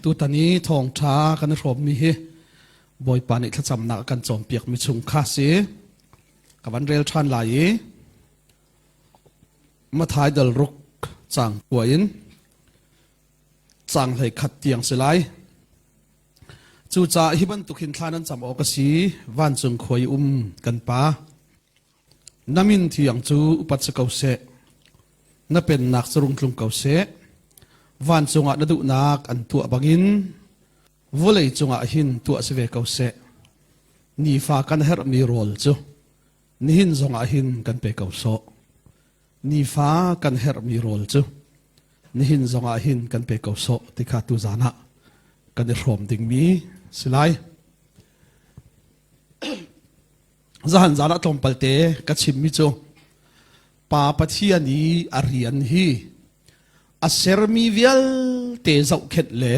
Tutan i thawngṭha kan i hrawmmi hi Bawipa nih thlacamnak a kan cawnpiakmi chung kha si. Ka van rel ṭhan lai i Matthai dal ruk caang kua in caang 11 tiang si lai. Cucaah hi bantuk hin thla nan cam awk a si, vancung khua i um kan Pa. Na min thiang cu upat si ko seh. Na pennak cu rung tlung ko seh. Vancung ah na duhnak an tuah bangin vawlei cungah hin tuah si ve ko seh. Nifa kan herhmi rawl cu nihin zongah hin kan pe ko sawh. Nifa kan herhmi rawl cu nihin zongah hin kan pe ko sawh ti kha tuzan ah kan i hrawm dingmi si lai. Zahan zan ah tlawmpal te ka chimmi cu Pa Pathian i a rian hi a sermi vialte zohkhenh le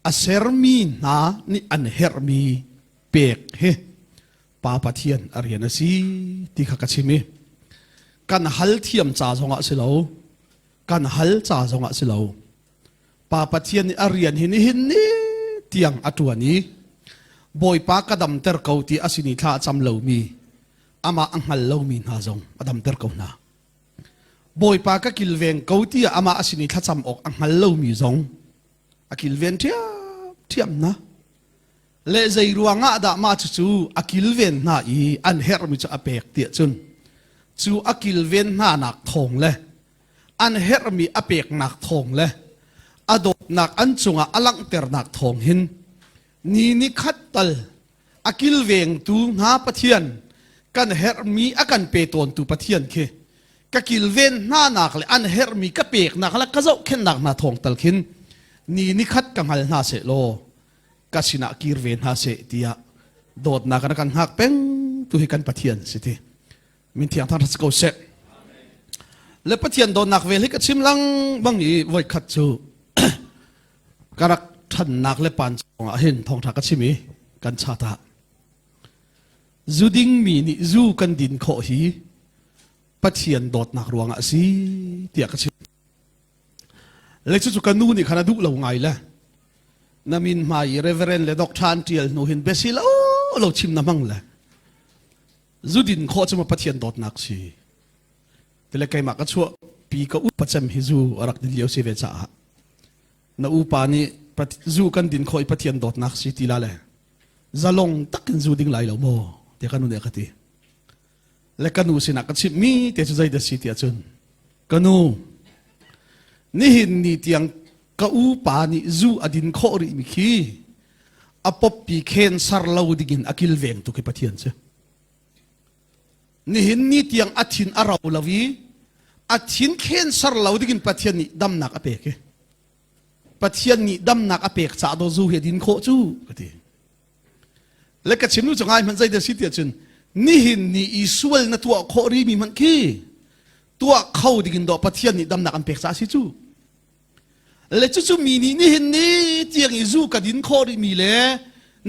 a sermi hna nih an herhmi pek hi Pa Pathian a rian a si ti kha ka chim i kan hal thiam ca zongah si lo, kan hal ca zongah si lo. Pa Pathian nih a rian hi nihin ni tiang a ṭuan i Bawipa ka damter ko ti a sin i thla a cam lomi amah a hngal lomi hna zong a damter ko hna. Bawipa ka kilveng ko tiah amah a sin i thlacam awk a hngal lomi zong a kilven ṭhiamṭhiam hna. Le zei ruangah dah mah cucu a kilven hna i an herhmi cu a pek tiah cun cu a kilven hna nak thawng le an herhmi a peknak thawng le a dawtnak an cungah a langhternak thawng hin ni ni khat tal a kilvengtu hna Pathian kan herhmi a kan pe tawntu Pathian khi ka kilven hna nak le an herhmi ka peknak le ka zohkhenhnak hna thawng tal khin ni ni khat ka hngal hna seh law ka sinah kir ve hna seh tiah dawtnak an kan hngak peng tu hi kan Pathian si ti min thiang thang ko seh. Le Pathian dawtnak vel hi ka chim lang bang i voi khat cu ka rak ṭhannak le pan ah hin thawngṭha ka chim i kan chat ah zu dingmi nih zu kan din khawh hi Pathian dawtnak ruangah a si tiah ka chim. Le cucu ka nu nih khan a duh lo ngai le na min hmai i reverend le doctor an ṭial hnu hin biasi lo lo chim na hmang le zu din khawh cu ma Pathian dawtnak si. Tile keimah ka chuah pi ka upa cem hi zu a rak din lio si ve caah na upa nih zu kan din khawh i Pathian dawtnak si ti la le zalong takin zu ding lai lo maw tiah ka nu nih a ka ti. Le ka nu sinah ka chimhmi te cu zeidah si tiah cun ka nu nihin ni tiang ka upa nih zu a din khawh rih mi khi a poppi khen sar lo dingin a kilveng tu khi Pathian si. Nihin ni tiang a thin a ro lo i a thin khen sar lo dingin Pathian nih damnak a pek i Pathian nih damnak a pek caah do zu hi a din khawh cu ka ti. Le ka chim nu cu ngai hmanh zeidah si tiah cun nihin ni i sual na tuah khawh rih mi hmanh khi tuah kho dingin dawh Pathian nih damnak an pek caah si cu. Le cucu mi nih nihin ni tiang i zu ka din khawh rih mi le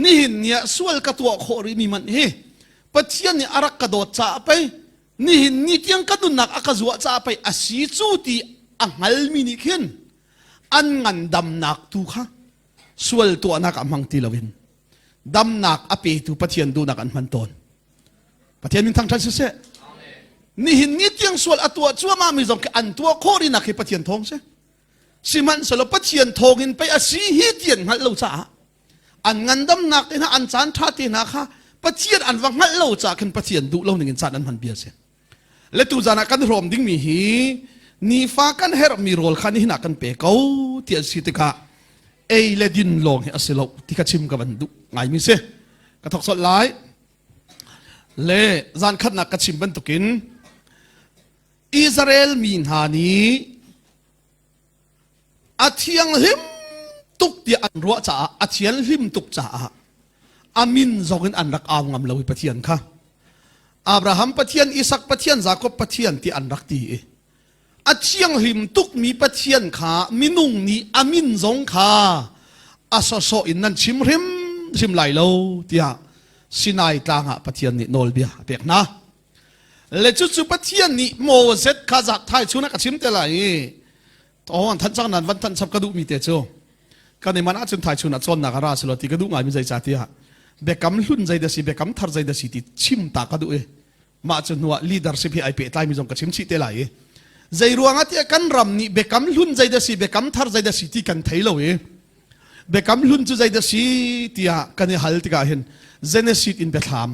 nihin ni ah sual ka tuah khawh rih mi hmanh hi Pathian nih a rak ka dawt caah pei nihin ni tiang ka nunnak a ka zuah caah pei a si cu ti a hngalmi nih khin an ngandamnak tu kha sual tuahnak ah hmang ti loin damnak a petu Pathian duhnak an hman tawn. Pathian min thangṭhat siseh. Nihin ni tiang sual a tuah cuahmah mi zong khi an tuah khawh rinak hi Pathian thawng si. Sihmanhsehlaw Pathian thawng in pei a si hi ti an hngalh lo caah an ngandamnak te hna an caan ṭha te hna kha Pathian an va hngalh lo caah khin Pathian duh lo ning in caan an hman bia si. Le tu zan ah kan hrawm dingmi hi nifa kan herhmi rawl kha nihin ah kan pe ko ti an si tikah ei le din lawng hi a si lo ti kha chim ka van duh ngaimi si. Ka thok sawt lai. Le zan khatnak ka chim bantukin Israel mi hna nih a thianghlim tuk tiah an ruah caah a thianghlim tuk caah a min zong in an rak au ngam lo i Pathian kha Abraham Pathian Isak Pathian Jakob Pathian ti an rak ti i a thianghlim tukmi Pathian kha minung nih a min zong kha a sawsawh in nan chim hrimhrim lai lo tiah Sinai tlang ah Pathian nih nawlbia a pek hna. Le cucu Pathian nih Moses kha zak thai chun a ka chim te lai i an thanh cang nan van thanh chap ka duhmi te cu. Kan i man ahcun thaichun ah cawnnak a ra selaw ti ka duh ngaimi zeicahtiah biakam hlun zei dah si biakam thar zei dah si ti chim ta ka duh i mah cu hnuah leadership hi ai pehtlaimi zong ka chim chih te lai i zei ruangah tiah kan ram nih biakam hlun zei dah si biakam thar zei dah si ti kan thei lo i biakam hlun cu zei dah si tiah kan i hal tikah hin Genesis in biathlam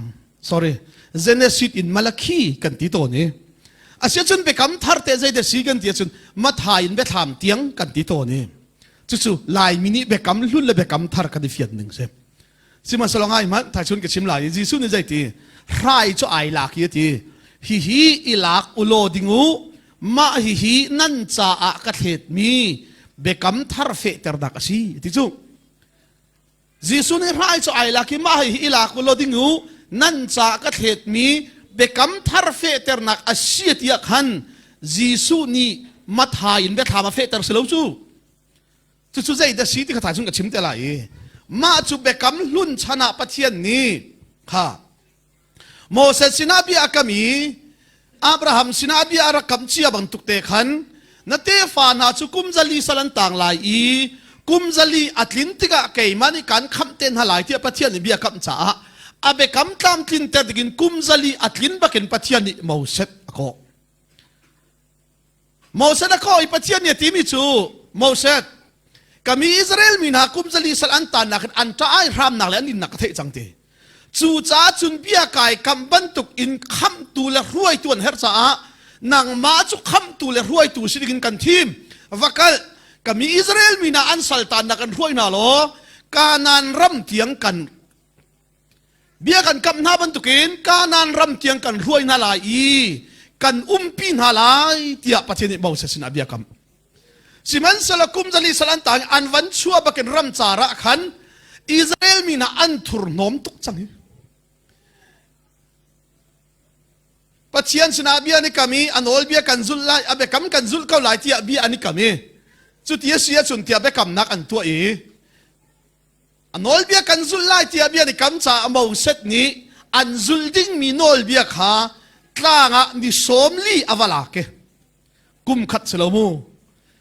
sorry Genesis in Malakhi kan ti tawn i asiahcun biakam thar te zei dah si kan ti ahcun Mathai in biathlam tiang kan ti tawn i cucu Laimi nih biakam hlun le biakam thar kan i fian ning si. Sihmanhsehlaw ngai hmanh thaichun ka chim lai i Jesuh nih zeiti hrai cu ai lak i a ti hihi i lak ulaw ding u mah hihi nan caah ka thletmi biakam thar fehternak a si ti cu Jesuh nih hrai cu ai lak i mah hihi i lak ulaw ding u nan caah ka thletmi biakam thar fehternak a si tiah khan Jesuh nih Mathai in biathlam a fehter si lo cu Cucu zei dah si ti kha thaizung ka chim te lai i mah cu biakam hlun chan ah Pathian nih kha Moses sinah bia a kam i Abraham sinah bia a rak kam cia bantuk te khan na tefa hna cu kum zali sal an tang lai i kum zali a tlin tikah keimah nih kan khamh te hna lai tiah Pathian nih bia kamh caah a biakam tlamtlinter dingin kum zali a tlin bakin Pathian nih Moses a kawh. Moses a kawh i Pathian nih a timi cu Moses ka mi Israel mi hna kum zali sal an tannak in an ṭah ai hramnak le an innak ka theih cang ti. Cucaah cun bia kai kam bantuk in khamhtu le hruaitu an herh caah nangmah cu khamhtu le hruaitu si dingin kan thim. Va kal ka mi Israel mi hna an sal tannak an hruai hna law Kanaan ram tiang kan Bia kan kamh hna bantukin Kanaan ram tiang kan hruai hna lai i kan umpi hna lai tiah Pathian nih Moses sinah bia kam. Sihmanhsehlaw kum zali sal an tang an van chuah bakin ram car ah khan Israel mi hna an thurhnawm tuk cang hi. Pathian sinah bia an i kam i a nawlbia kan zulh lai, a biakam kan zulh ko lai tiah bia an i kam i cuti a si ahcun tiah biakamnak an tuah i A nawlbia kan zulh lai tiah bia an i kam caah Moses nih an zulh dingmi nawlbia kha tlang ah ni 40 a va lak i kum khat si lo mu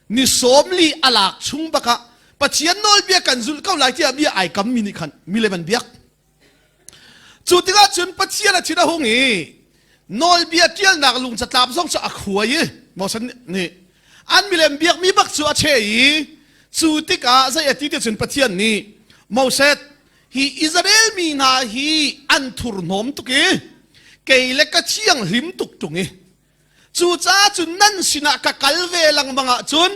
ni 40 a lak chung bakah Pathian nawlbia kan zulh ko lai tiah bia ai kammi nih khan milem an biak. Cu tikah cun Pathian a thin a hung i nawlbia ṭialnak lung catlap zong cu a khuai i Moses nih an milem biakmi bak cu a che i cu tikah zei a ti ti cun Pathian nih Moses hi Israel mi hna hi an thurhnawm tuk i kei le ka thianghlim tuk ṭung i Cucaah cun nan sinah ka kal ve lengmang ahcun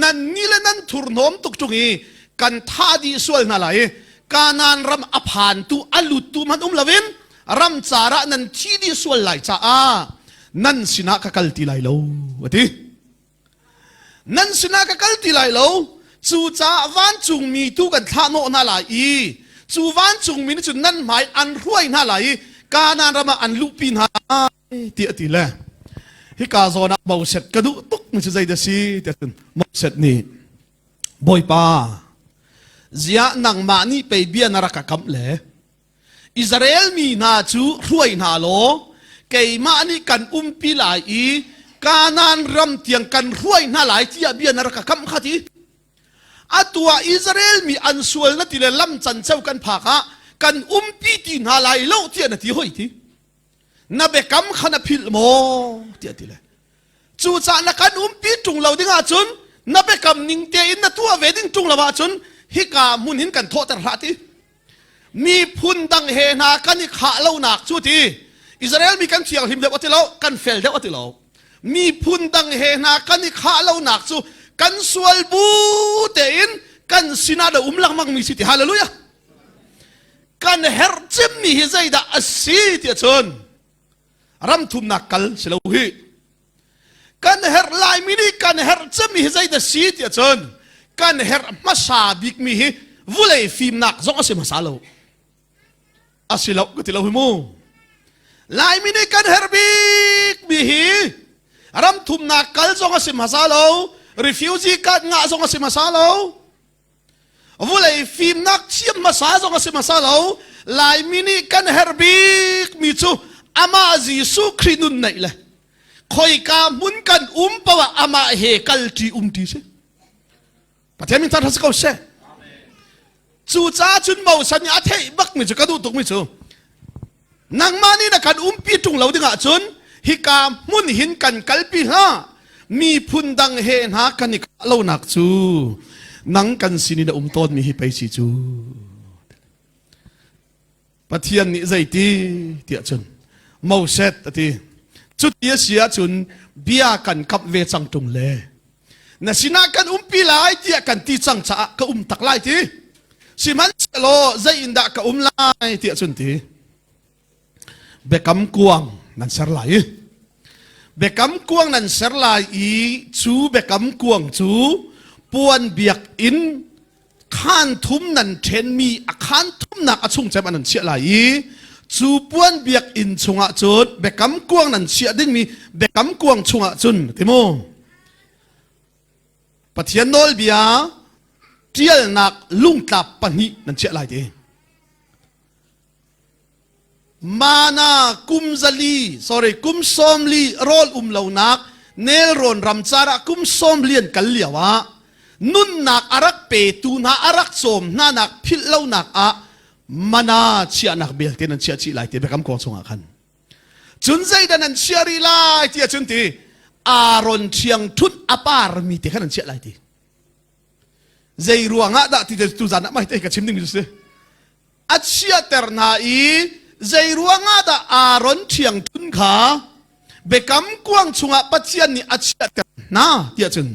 nan ni le nan thurhnawm tuk ṭung i kan thah dih sual hna lai i Kanaan ram a phantu a luttu hmanh um loin ram car ah nan thi dih sual lai caah nan sinah ka kal ti lai lo a ti. Nan sinah ka kal ti lai lo. Cucaah vancungmi tu kan thlah hnawh hna lai i cu vancungmi nih cun nan hmai an hruai hna lai i Kanaan ram ah an luhpi hna ti a ti le hika zawn ah Moses ka duh tuk mi cu zei dah si tiah cun Moses nih Bawipa ziah nangmah nih pei bia na rak ka kamh le Israel mi hna cu hruai hna law keimah nih kan umpi lai i Kanaan ram tiang kan hruai hna lai tiah bia na rak ka kamh kha ti atu ah Israel mi an sual na ti le lam canceo kan phak ah kan umpi ti hna lai lo tiah na ti hoi ti na biakam kha na philh maw tiah ti le cucaah na kan umpi ṭung lo ding ahcun na biakam ning tein na tuah ve ding ṭung lo ahcun hika hmun hin kan thawhter hlah ti miphun dang he hna kan i khah lonak cu ti Israel mi kan thianghlim deuh ati lo kan fel deuh ati lo miphun dang he hna kan i khah lonak cu kan sual bu tein kan sinah da um lengmang mi si ti hallelujah Kan herh cemmi hi zeidah a si tiah cun ram thumnak kal si lo hi. Kan herh laimi nih kan herh cemmi hi zeidah si tiah cun kan herh hmasa bikmi hi vulei fimnak zong a si hmasa lo. A si lo ka ti lo hi mu. Laimi nih kan herh bikmi hi ram thumnak kal zong a si hmasa lo, refugee card ngah zong a si hmasa lo, Vulei fimnak thiam hmasa zong a si hmasa lo. Laimi nih kan herh bikmi cu amah Jesuh Khrih nun neih le khoika hmun kan um paoh ah amah he kalṭi umṭi si. Pathian min thangṭhat si ko seh. Cucaah cun Moses nih a theih bakmi cu ka duh tukmi cu nangmah nih na kan umpi ṭung lo dingah cun hika hmun hin kan kalpi hlah miphun dang he hna kan i khah lonak cu nang kan sin i na um tawnmi hi pei si cu. Pathian nih zeiti tiah cun Moses a ti. Cuti a si ahcun bia kan kamh ve cang ṭung le na sinah kan umpi lai tiah kan ti cang caah ka um tak lai ti. Sihmanhsehlaw zei in dah ka um lai tiah cun ti. Biakam kuang nan ser lai i biakam kuang nan ser lai i cu biakam kuang cu puan biakinn khaan thum nan ṭhenmi a khaan thumnak a chung cem an chiah lai i cu puan biakinn chungah cun biakam kuang nan chiah dingmi biakam kuang chungah cun ti mu Pathian nawlbia ṭialnak lungtlap pahnih nan chiah lai ti. Mana kum zali, sorry, kum 40 rawl um lonak nelrawn ramcar ah kum 40 an kal lio ah nunnak a rak petu hna a rak cawm hna nak philh lonak ah mana chiahnak belte nan chiah chih lai ti biakam kuang chungah khan cun zeidah nan chiah rih lai ti ahcun ti Aaron ṭhiang ṭhunh a parmi te khan nan chiah lai ti zei ruangah dah ti tu zan ah mai te ka chim ding mi si a chiahter hna i zei ruangah dah Aaron ṭhiangṭhun kha biakam kuang chungah Pathian nih a chiahter hna tiah cun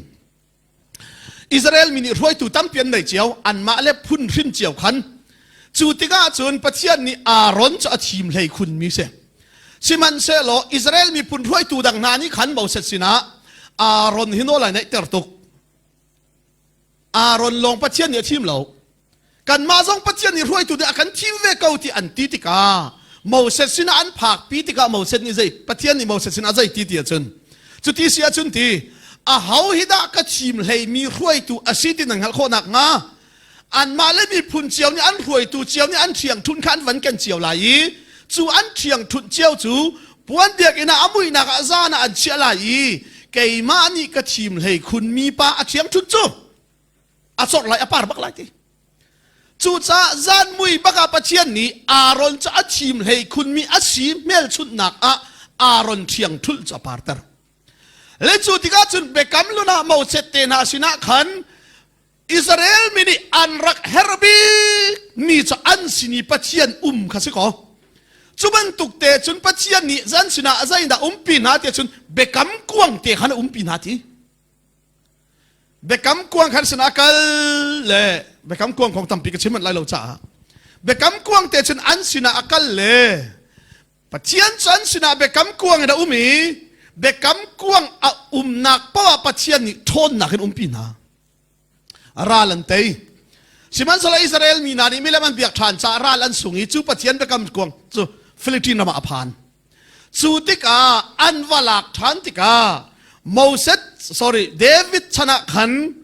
Israel mi nih hruaitu tampi an nei cio anmah le phun hrin cio khan cu tikah cun Pathian nih Aaron cu a thim hlei khunmi si sihmanhsehlaw Israel miphun hruaitu dang hna nih khan Moses sinah Aaron hi nawl ai neihter tuk Aaron lawng Pathian nih a thim lo. Kanmah zong Pathian nih hruaitu nih a kan thim ve ko ti an ti tikah Moses sinah an phakpi tikah Moses nih zei Pathian nih Moses sinah zei ti ti ahcun cuti si ahcun ti aho hi dah ka thim hleimi hruaitu a si ti nan hngalh khawh nakhnga anmah le miphun cio nih an hruaitu cio nih an ṭhiangṭhunh kha an van ken cio lai i cu an ṭhiangṭhunh cio cu puan biakinn ah a muihnak ah zan ah an chiah lai i keimah nih ka thim hlei khunmi pa a ṭhiangṭhunh cu a cawk lai a par bak lai ti cucaah zan mui bak ah Pathian nih Aaron cu a thim hlei khunmi a si hmelchunhnak ah Aaron ṭhiangṭhulh cu a parter le cu tikah cun biakam lun ah Moses te hna sinah khan Israel mi nih an rak herh bik mi cu an sin i Pathian um kha si kaw cu bantuk te cun Pathian nih zan sinah zeidah umpi hna ti cun biakam kuang te khan a umpi hna ti biakam kuang khan sinah kal le biakam kuang kong tampi ka chim manh lai lo caah biakam kuang te cun an sinah a kal le Pathian cu an sinah biakam kuang in a um i biakam kuang a umnak paoh ah Pathian nih ṭhawnnak in umpi hna. Ral an tei. Sihmanhsehlaw Israel mi hna nih milem an biak ṭhan caah ral an sung i cu Pathian biakam kuang cu Philippine ram ah a phan. Cu tikah an va lak ṭhan tikah Moses, sorry, David chan ah khan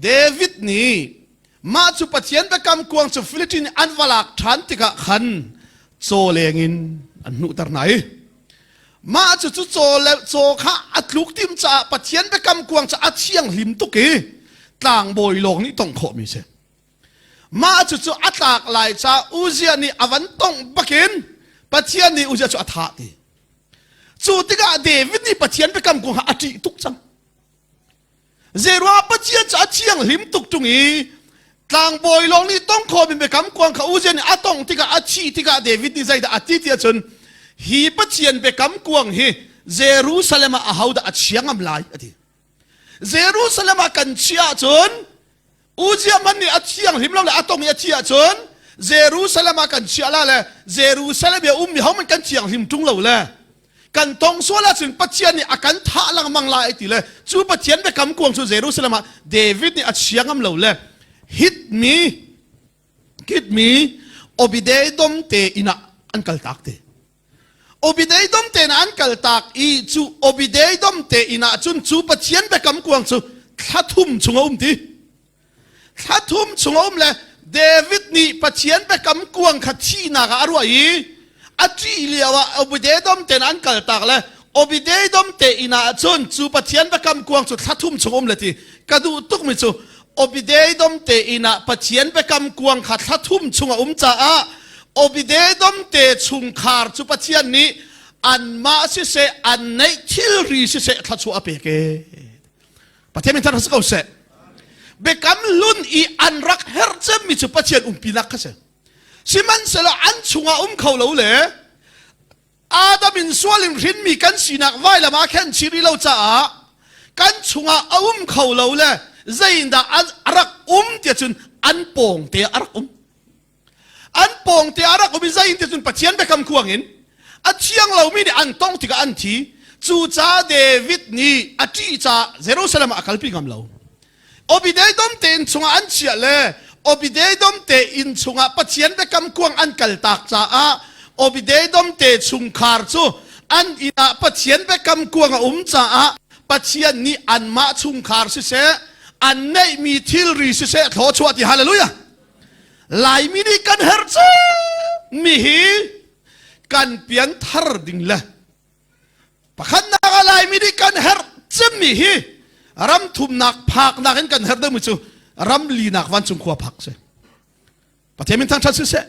David nih mah cu Pathian biakam kuang cu Philippine an va lak ṭhan tikah khan caw leng in an hnuhter hna i mah cu cu caw le caw kha a tluk tim caah Pathian biakam kuang cu a thianghlim tuk i tlangbawi lawng nih tongh khawhmi si. Mah cu cu a tlak lai caah Uzziah nih a van tongh bakin Pathian nih Uzziah cu a thah ti. Cu tikah David nih Pathian biakam kuang kha a ṭih tuk cang. Zeiruangah Pathian cu a thianghlim tuk ṭung i tlangbawi lawng nih tong khawhmi biakam kuang kha Uzziah nih a tongh tikah a thih tikah David nih zeidah a ti ti ahcun hi Pathian biakam kuang hi Jerusalem ah ahodah a chia ngam lai a ti. Jerusalem ah kan chiah ahcun Uzziah hmanh nih a thianghlim lo le a tong i a thi ahcun Jerusalem ah kan chiah la le Jerusalem i a ummi hohmanh kan thianghlim ṭung lo le kan tong sual ahcun Pathian nih a kan thah lengmang lai ti le cu Pathian biakam kuang cu Jerusalem ah David nih a chia ngam lo le hitmi kitmi Obededom te inn ah an kaltak te. Obededom te an kaltak i cu Obededom te inn ah cun cu Pathian biakam kuang cu thla thum chung a um ti. Thla thum chung a um le David nih Pathian biakam kuang kha thihnak ah a ruah i a ṭih lio ah Obededom te an kaltak le Obededom te inn ah cun cu Pathian biakam kuang cu thla thum chung um le ti ka duh tukmi cu. Obededom te inn ah Pathian biakam kuang kha thla thum chung a um caah Obededom te chungkhar cu Pathian nih anmah siseh an neih thilri siseh thluachuah a pek e. Pathian min thar si ko seh. Biakam hlun i an rak herh cemmi cu Pathian umpinak kha si. Sihmanhsehlaw an chungah um kho lo le Adam in sual in hrinmi kan sinak vailam ah khen chih rih lo caah kan chungah a um kho lo le zeiindah a rak um tiah cun an pawng te a rak um. An pawng te a rak um i zeiin tiah cun Pathian biakam kuang in a thiang lomi nih an tong tikah an thi. Cucaah David nih a ṭih caah Jerusalem ah a kalpi ngam lo. Obededom te inn chungah an chiah le Obededom te inn chungah Pathian biakam kuang an kaltak caah Obededom te chungkhar cu an inn ah Pathian biakam kuang a um caah Pathian nih anmah chungkhar siseh an neihmi thilri siseh thluachuah ti hallelujah Laimi nih kan herh mi hi kan pian thar ding le Pakhatnak ah Laimi nih kan herh cemmi hi ram thumnak phaknak in kan herh deuhmi cu ram linak vancung khua phak si. Pathian min thangṭhat siseh.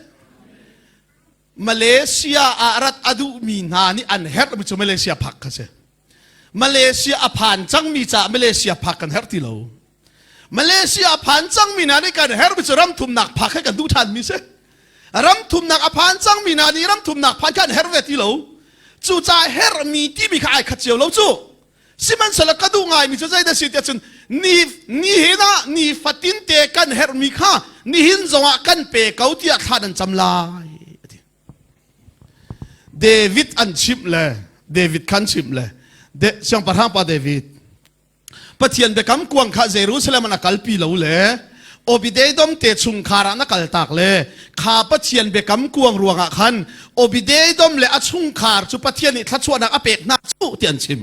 Malaysia ah rat a duhmi hna nih an herhmi cu Malaysia phak kha si. Malaysia a phan cangmi caah Malaysia phak kan herh ti lo. Malaysia a phan cangmi hna nih kan herhmi cu ram thumnak phak he kan duh ṭhanmi si. Ram thumnak a phan cangmi hna nih ram thumnak phan kha an herh ve ti lo. Cucaah herhmi timi kha ai khat cio lo cu. Sihmanhsehlaw ka duh ngaimi cu zeidah si tiah cun ni nihin ah ni fatin te kan herhmi kha nihin zongah kan pe ko tiah thla nan cam lai. Ati. David an chimh le David khan chimh le De, siangpahrang pa David Pathian biakam kuang kha Jerusalem ah na kalpi lo le Obededom te chungkhar ah na kaltak le kha Pathian biakam kuang ruangah khan Obededom le a chungkhar cu Pathian nih thluachuahnak a pek hna cu ti an chim.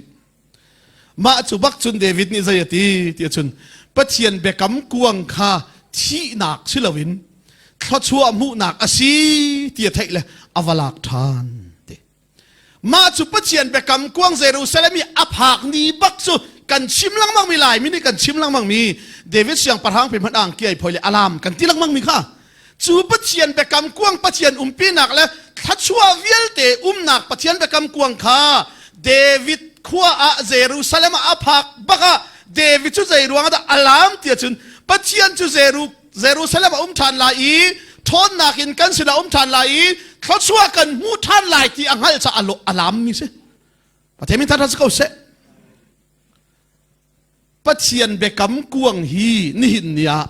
Mah cu bak cun David nih zei a ti ti cun Pathian biakam kuang kha thihnak si loin thluachuah hmuhnak a si ti a theih le a va lak ṭhan ti. Mah cu Pathian biakam kuang Jerusalem i a phak ni bak cu kan chim lengmang mi Laimi nih kan chim lengmang mi David siangpahrang pe hmanh ang kiai phoi le alam kan ti lengmang mi kha cu Pathian biakam kuang Pathian umpinak le thluachuah vialte umnak Pathian biakam kuang kha David khua ah Jerusalem ah a phak bak ah David cu zei ruang dah alam ti ahcun Pathian cu Jeru Jerusalem a um ṭhan lai i ṭhawnnak in kan sinah um ṭhan lai i thluachuah kan hmu ṭhan lai ti a hngalh caah a lammi si. Pathian min thangṭhat si ko seh. Pathian biakam kuang hi nihin ni ah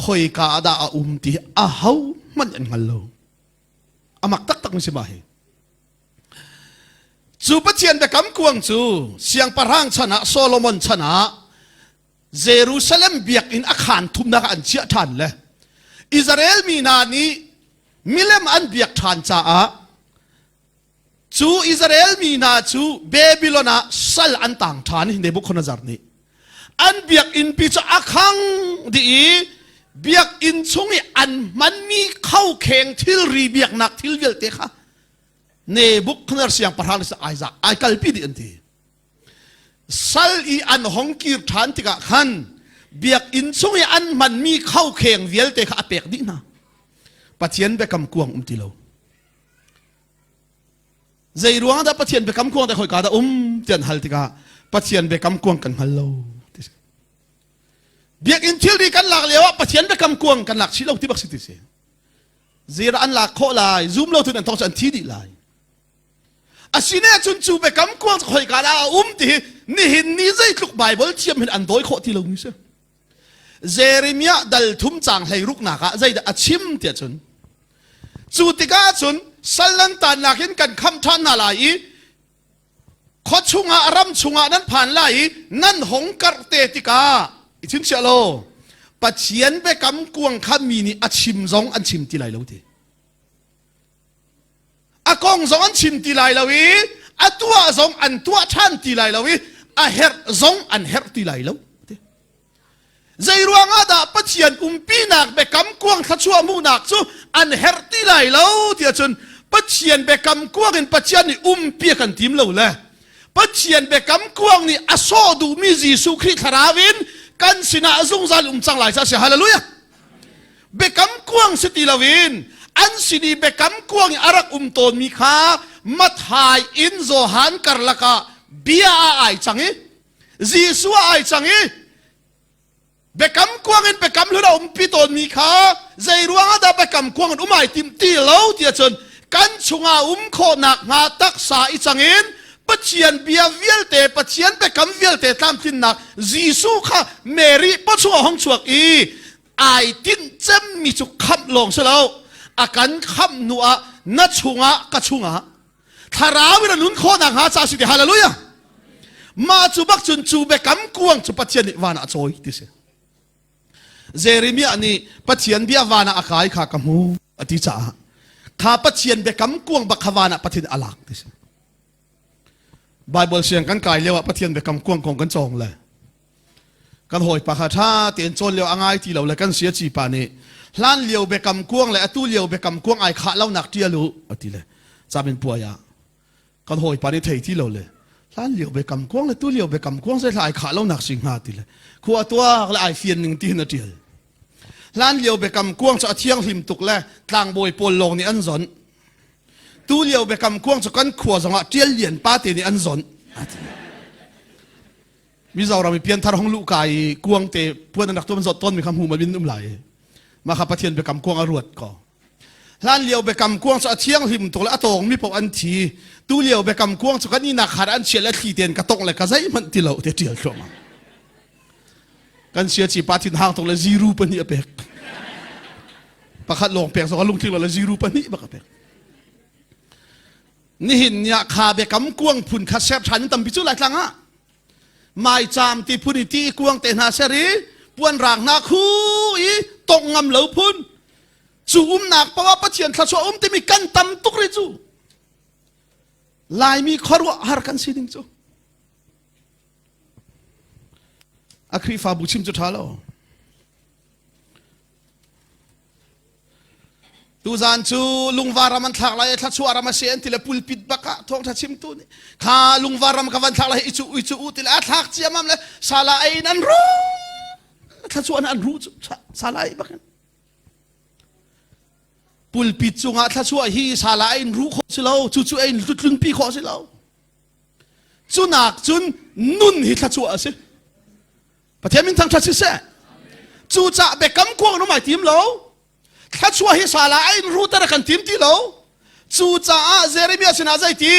khoika ah dah a um ti a ho hmanh an hngal lo. A mak taktak mi si ma hi. Cu Pathian biakam kuang cu siangpahrang chan ah Solomon chan ah Jerusalem biakinn a khaan thumnak ah an chiah ṭhan le Israel mi hna nih milem an biak ṭhan caah cu Israel mi hna cu Babylon ah sal an tang ṭhan i Nebuchadnezzar nih an biakinn pi cu a khang dih i biakinn chung i an hmanmi khokheng thilri biaknak thil vialte kha Nebuchadnezzar siangpahrang nih ai ai kalpi dih an ti. Sal i an hong kir ṭhan tikah khan biakinn chung i an hmanmi khokheng vialte kha a pek dih hna. Pathian biakam kuang um ti lo. Zei ruang dah Pathian biakam kuang dah khoika dah um ti an hal tikah Pathian biakam kuang kan hngal lo. Biakinn thilri kan lak lio ah Pathian biakam kuang kan lak chih lo ti bak si ti si. Zira an lak khawh lai, zum lo tun an thong cu an thi dih lai. Asine cun cu biakam kuang cu khoika dah a um ti hi nihin ni zeitluk Bible thiam hin an dawi khawh ti lomi si. Jeremiah dal thum cang hlei ruknak ah zeidah a chim tiah cun cu tikah cun sal nan tannak in kan khamh ṭhan hna lai i khua chungah ram chungah nan phan lai i nan hong karh te tikah i chimchiah law Pathian biakam kuang kha mi nih a chim zong an chim ti lai lo ti. A kong zong an chim ti lai lo i a tuah zong an tuah ṭhan ti lai lo i a herh zong an herh ti lai lo. Zei ruangah dah Pathian umpinak biakam kuang thluachuah hmuhnak cu an herh ti lai lo tiah cun Pathian biakam kuang in Pathian nih umpi a kan tim lo le Pathian biakam kuang nih a sawh duhmi Jesuh Khrih thlarau in Kan sinah zungzal um cang lai ca si. Hallelujah. Biakam kuang si ti loin an sin i biakam kuang i a rak um tawnmi kha Mathai in Johan karlak ah bia ah ai cang i Jesuh ah ai cang i biakam kuang in biakam hlun a umpi tawnmi kha zei ruangah dah biakam kuang in um ai tim ti lo tiah cun kan chungah um khawhnak hnga taksa i cang in Pathian bia vialte Pathian biakam vialte tlamtlinnak Jesuh kha Mary pawchung ah hong chuak i ai tinh cemmi cu khamh lawng si lo a kan khamh hnu ah na chungah ka chungah thlarau in a nun khawhnak hnga ca si ti hallelujah mah cu bak cun cu biakam kuang cu Pathian nih van ah a cawi ti si Jeremiah nih Pathian bia van ah a kai kha ka hmu a ti caah kha Pathian biakam kuang bak kha van ah Pathian a lak ti si Bible siang kan kai lio ah Pathian biakam kuang kong kan cawng le kan hawipa kha ṭha tein cawn lio a ngai ti lo le kan sia ci pa nih hlan lio biakam kuang le atu lio biakam kuang ai khah lonak ṭial u a ti le camin puai ah kan hawipa nih thei ti lo le hlan lio biakam kuang le tu lio biakam kuang zei hla ai khah lonak si hnga ti le khua tuak le ai fian ning ti hin a ṭial hlan lio biakam kuang cu a thianghlim tuk le tlangbawi pawl lawng nih an zonh tu lio biakam kuang cu kan khua zongah ṭial lian pa te nih an zonh Mizoram i pianthar hong luh ka i kuang te puan an rak tuam zawt tawn mi kha hmu ma bin um lai mah kha Pathian biakam kuang a ruat ko hlan lio biakam kuang cu a thianghlim tuk le a tawng mi paoh an thi tu lio biakam kuang cu kan inak khar an chia le thli ten ka tong le ka zeihmanh ti lo te tial thluahmah kan sia chi pa thin hang tuk le ziru pahnih a pek pakhat lawng pek zong a lungtling lo le ziru pahnih bak a pek nihin ni ah kha biakam kuang phun kha ser ṭhan in tampi cu Laitlang ah maicaam ti phun i ti kuang te hna ser i puan raang hna khu i tongh ngam lo phun cu umnak paoh ah Pathian thluachuah um timi kan tam tuk rih cu Laimi khuaruah har kan si ding cu a Khrihfabu chim cu ṭha lo Tuzaan cu lungvar ram an thlak lai thlachuah ram a si an ti le pulpit bak ah thawngtha chimtu nih kha lungvar ram ka van thlak lai i cu i cu u ti le a thlak ciamam le sala ei in an ru thlachuah an ru cu sala ei bak in pulpit cungah thlachuah hi sala ei in ru khawh si lo cu cu ei in tlunpi khawh si lo cunak cun nun hi thlachuah a si Pathian min thangṭhat siseh. Cucah biakam kuang in um ai tim lo. Thluachuah hi sala a in ruter a kan tim ti lo. Cucaah Jeremiah sinah zei ti?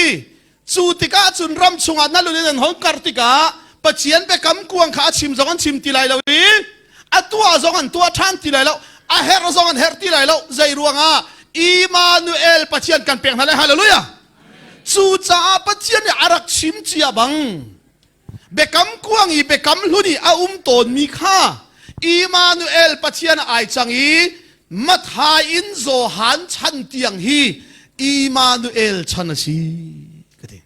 Cu tikah cun ram chungah na lun in an hong kar tikah Pathian biakam kuang kha a chim zong an chim ti lai lo i a tuah zong an tuah ṭhan ti lai lo a herh zong an herh ti lai lo zei ruangah Immanuel Pathian kan pek hna lai hallelujah cucaah Pathian nih a rak chim cia bang Biakam kuang i biakam hlun i a um tawnmi kha Immanuel Pathian ai cang i Matthai in Johan chan tiang hi Immanuel chan a si ka ti.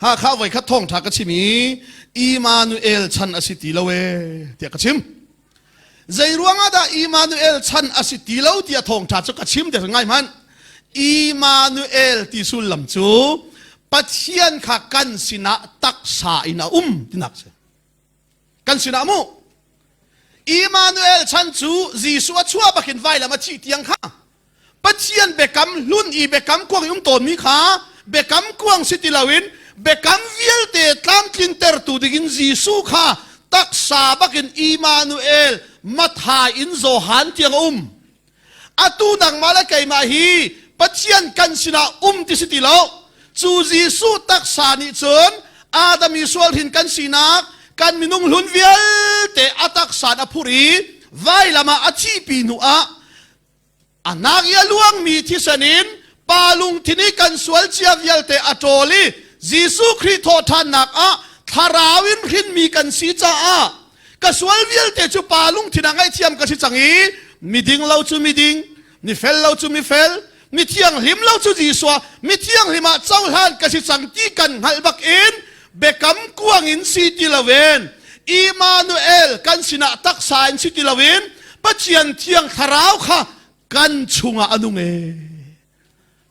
Hakha voi khat thawngṭha ka chim i Immanuel chan a si ti lo ee tiah ka chim. Zei ruangah dah Immanuel chan a si ti lo tiah thawngṭha cu ka chim tiah ngai hmanh. Immanuel ti sullam cu Pathian kha kan sinah taksa in a um tinak si. Kan sinah mu. Immanuel chan cu Jesuh a chuah bakin vailam a thih tiang kha Pathian biakam hlun i biakam kuang i um tawnmi kha biakam kuang si ti loin biakam vialte tlamtlintertu dingin Jesuh kha taksa bakin Immanuel Matthai in Johan tiang a um. Atu nangmah le keimah hi Pathian kan sinah um ti si ti lo. Cu Jesuh taksa nih cun Adam i sual hrin kan sinak kan minung hlun vialte a taksa in a phurh i vailam ah a thihpi hnu ah A hnak i a luangmi thisen in pa lungthin i kan sual cia vialte a ṭawl i Jesuh Khrih thawhṭhannak ah thlarau in hrinmi kan si caah ka sual vialte cu pa lungthin ah ngaihthiam ka si cang i miding lo cu miding, mifel lo cu mifel, mi thianghlim lo cu Jesuh ah mi thianghlim ah cohlan ka si cang ti kan hngalh bak in biakam kuang in si ti loin Immanuel kan sinah taksa in si ti loin Pathian thiang thlarau kha kan chungah a nung e.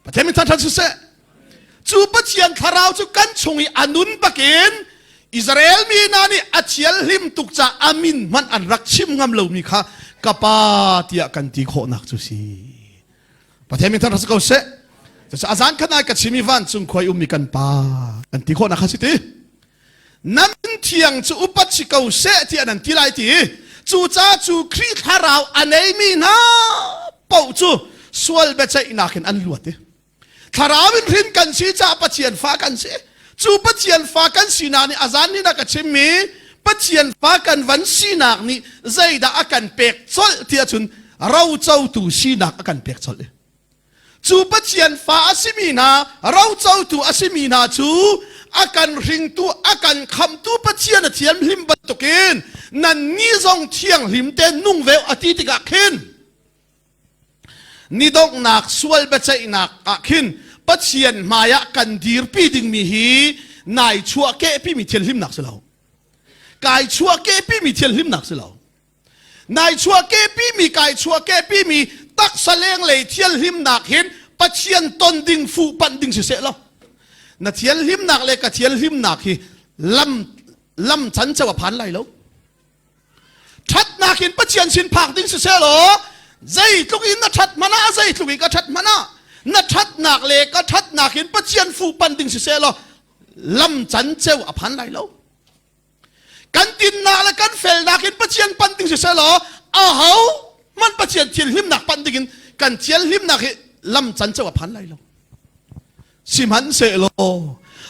Pathian min thangṭhat siseh. Cu Pathian thlarau cu kan chung i a nun bakin. Israel mi hna nih a thianhlim tuk ca a min hmanh an rak chim ngam lomi kha ka pa tiah kan ti khawhnak cu si. Pathian min thang rak si ko seh. Cucaah a zan khan ai ka chim i vancung khua i ummi kan pa kan ti khawhnak kha si ti. Na min thiang cu upat si ko seh tiah nan ti lai ti. Cucaah cu Khrih thlarau a neimi hna paoh cu sual biaceihnak in an luat i Thlarau in hrin kan si caah Pathian fa kan si. Cu Pathian fa kan sinak nih a zan nih na ka chimmi Pathian fa kan van sinak nih zeidah a kan pek colh ti ahcun rocotu sinak a kan pek colh. Cu Pathian fa a simi hna rocotu a simi hna cu a kan hringtu a kan khamtu Pathian a thianghlim bantukin nannih zong thianghlim te nung ve a ti tikah khin Ni donghnak sual biaceihnak ah khin Pathian hmaiah kan dirpi dingmi hi nai chuah kehpimi thianhlimnak si lo. Kai chuah kehpimi thianhlimnak si lo. Nai chuah kehpimi kai chuah kehpimi taksa lenglei thianhlimnak hin Pathian ton ding fuh panh ding si seh lo. Na thianhlimnak le ka thianhlimnak hi lam lam chan ceu a phan lai lo. Ṭhatnak in Pathian sin phak ding siseh law zeitluk in na ṭhat hmanh ah zeitluk in ka ṭhat hmanh ah na ṭhatnak le ka ṭhatnak in Pathian fuh pan ding siseh law lam can ceu a phan lai lo. Kan tinnak le kan felnak in Pathian pan ding siseh law aho hmanh Pathian thianhlimnak pan ding in kan thianhlimnak hi lam can ceu a phan lai lo. Sihmanhsehlaw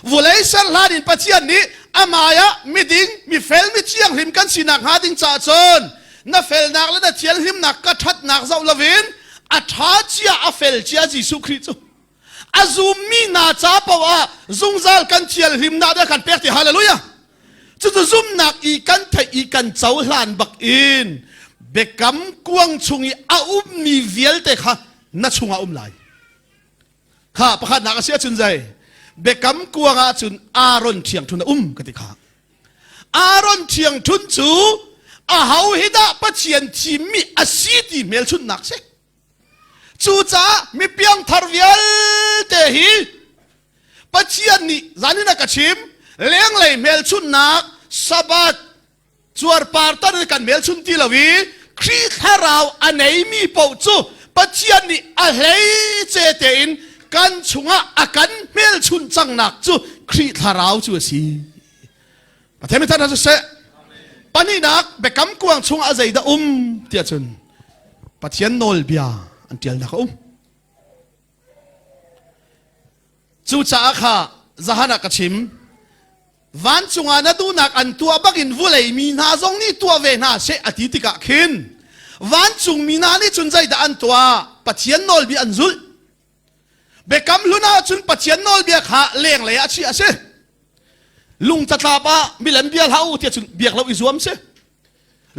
vulei ser hlan in Pathian nih amai ah miding, mifel, mi thianghlim kan sinak hnga ding caah cun na felnak le na thianghlimnak ka ṭhatnak zoh loin a ṭha cia a fel cia Jesuh Khrih cu a zummi hna ca paoh ah zungzal kan thianghlimnak dah kan pek ti hallelujah cucu zumnak i kan theih i kan cohlan bak in biakam kuang chung i a ummi vialte kha na chungah um lai Kha pakhatnak a si ahcun zei biakam kuang ahcun Aaron ṭhiangṭhun a um ka ti kha. Aaron ṭhiangṭhun cu aho hi dah Pathian thimmi a si ti hmelchunhnak si. Cucaah mi piangthar vialte hi Pathian nih zanin a ka chim lenglei hmelchunhnak Sabbath cuarpar tan in kan hmelchun ti lo i Khrih thlarau a neimi paoh cu Pathian nih a hleice tein kan chungah a kan hmelchunh cangnak cu Khrih thlarau cu a si. Pathian mi thar seh. Pahnihnak biakam kuang chungah zeidah um tiah cun Pathian nawlbia an ṭialnak a um. Cucaah kha zahan ah ka chim vancung ah na duhnak an tuah bangin vulei mi hna zong nih tuah ve hna seh a ti tikah khin vancung mi hna nih cun zeidah an tuah Pathian nawlbia an zulh biakam hlun ah cun Pathian nawlbia kha lenglei ah chiah a si lung catlap ah milem bia hlah u tiah cun biak lo i zuam si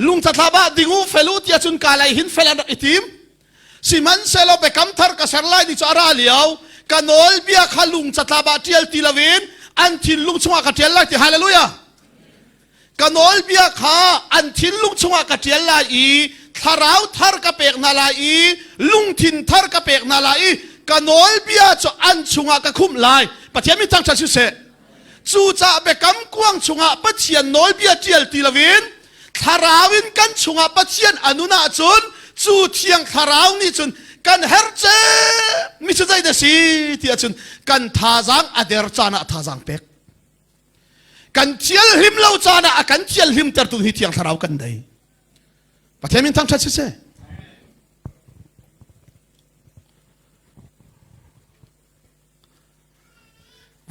lungthathla bah ding u fel u tiah cun ka lei hin fel an rak i tim sihmanhsehlaw biakam thar ka ser lai ni cu a ra lio ka nawlbia kha lung catlap ah ṭial ti loin an thinlung chungah ka ṭial lai ti hallelujah ka nawlbia kha an thinlung chungah ka ṭial lai i thlarau thar ka pek hna lai i lungthin thar ka pek hna lai i ka nawlbia cu an chungah ka khumh lai pathian min thangṭhat siseh Cucaah biakam kuang chungah Pathian nawlbia ṭial ti loin thlarau in kan chungah Pathian a nun ahcun cu thiang thlarau nih cun kan herh mi cu zeidah si ti ahcun kan thazaang a der caan ah thazaang pek kan thialhlim lo caan ah a kan thialhlimtertu hi thiang thlarau kan nei Pathian min thangṭhat siseh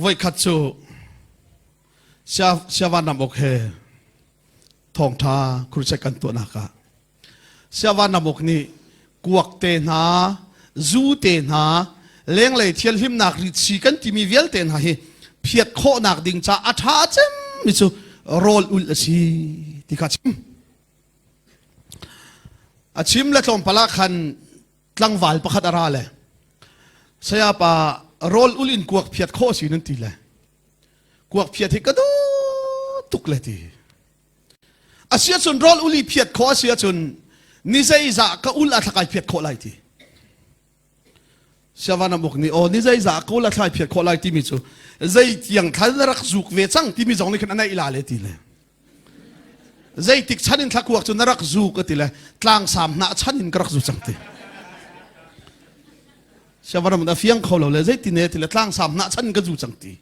Voikhat cu Siavan Ramuk he thawngṭha crusade kan tuahnak ah Siavan Ramuk nih kuak te hna, zu te hna, lenglei thianhlimnak ritsi kan timi vialte hna hi phiat khawhnak ding ca a ṭha cemmi cu rawl ulh a si ti kha chim. A chim le tlawmpal ah khan tlangval pakhat a ra le sayapa rawl ul in kuak phiat khawh si nan ti le kuak phiat hi ka duh tuk le ti a si ahcun rawl ul i phiat khawh a si ahcun ni zeizah ka ul a thlakai phiat khawh lai ti. Siavanamuk nih aw ni zeizah ko la thlai phiat khawh lai timi cu zei tiang thla na rak zuk ve cang timi zong nih khin a neih la le ti le zeitik chan in thlakuak cu na rak zuk a ti le tlangsam hnah chan in ka rak zu cang ti Siavanamuk a fiang kho lo le zeiti ne ti le tlangsam hnah chan in ka zu cang ti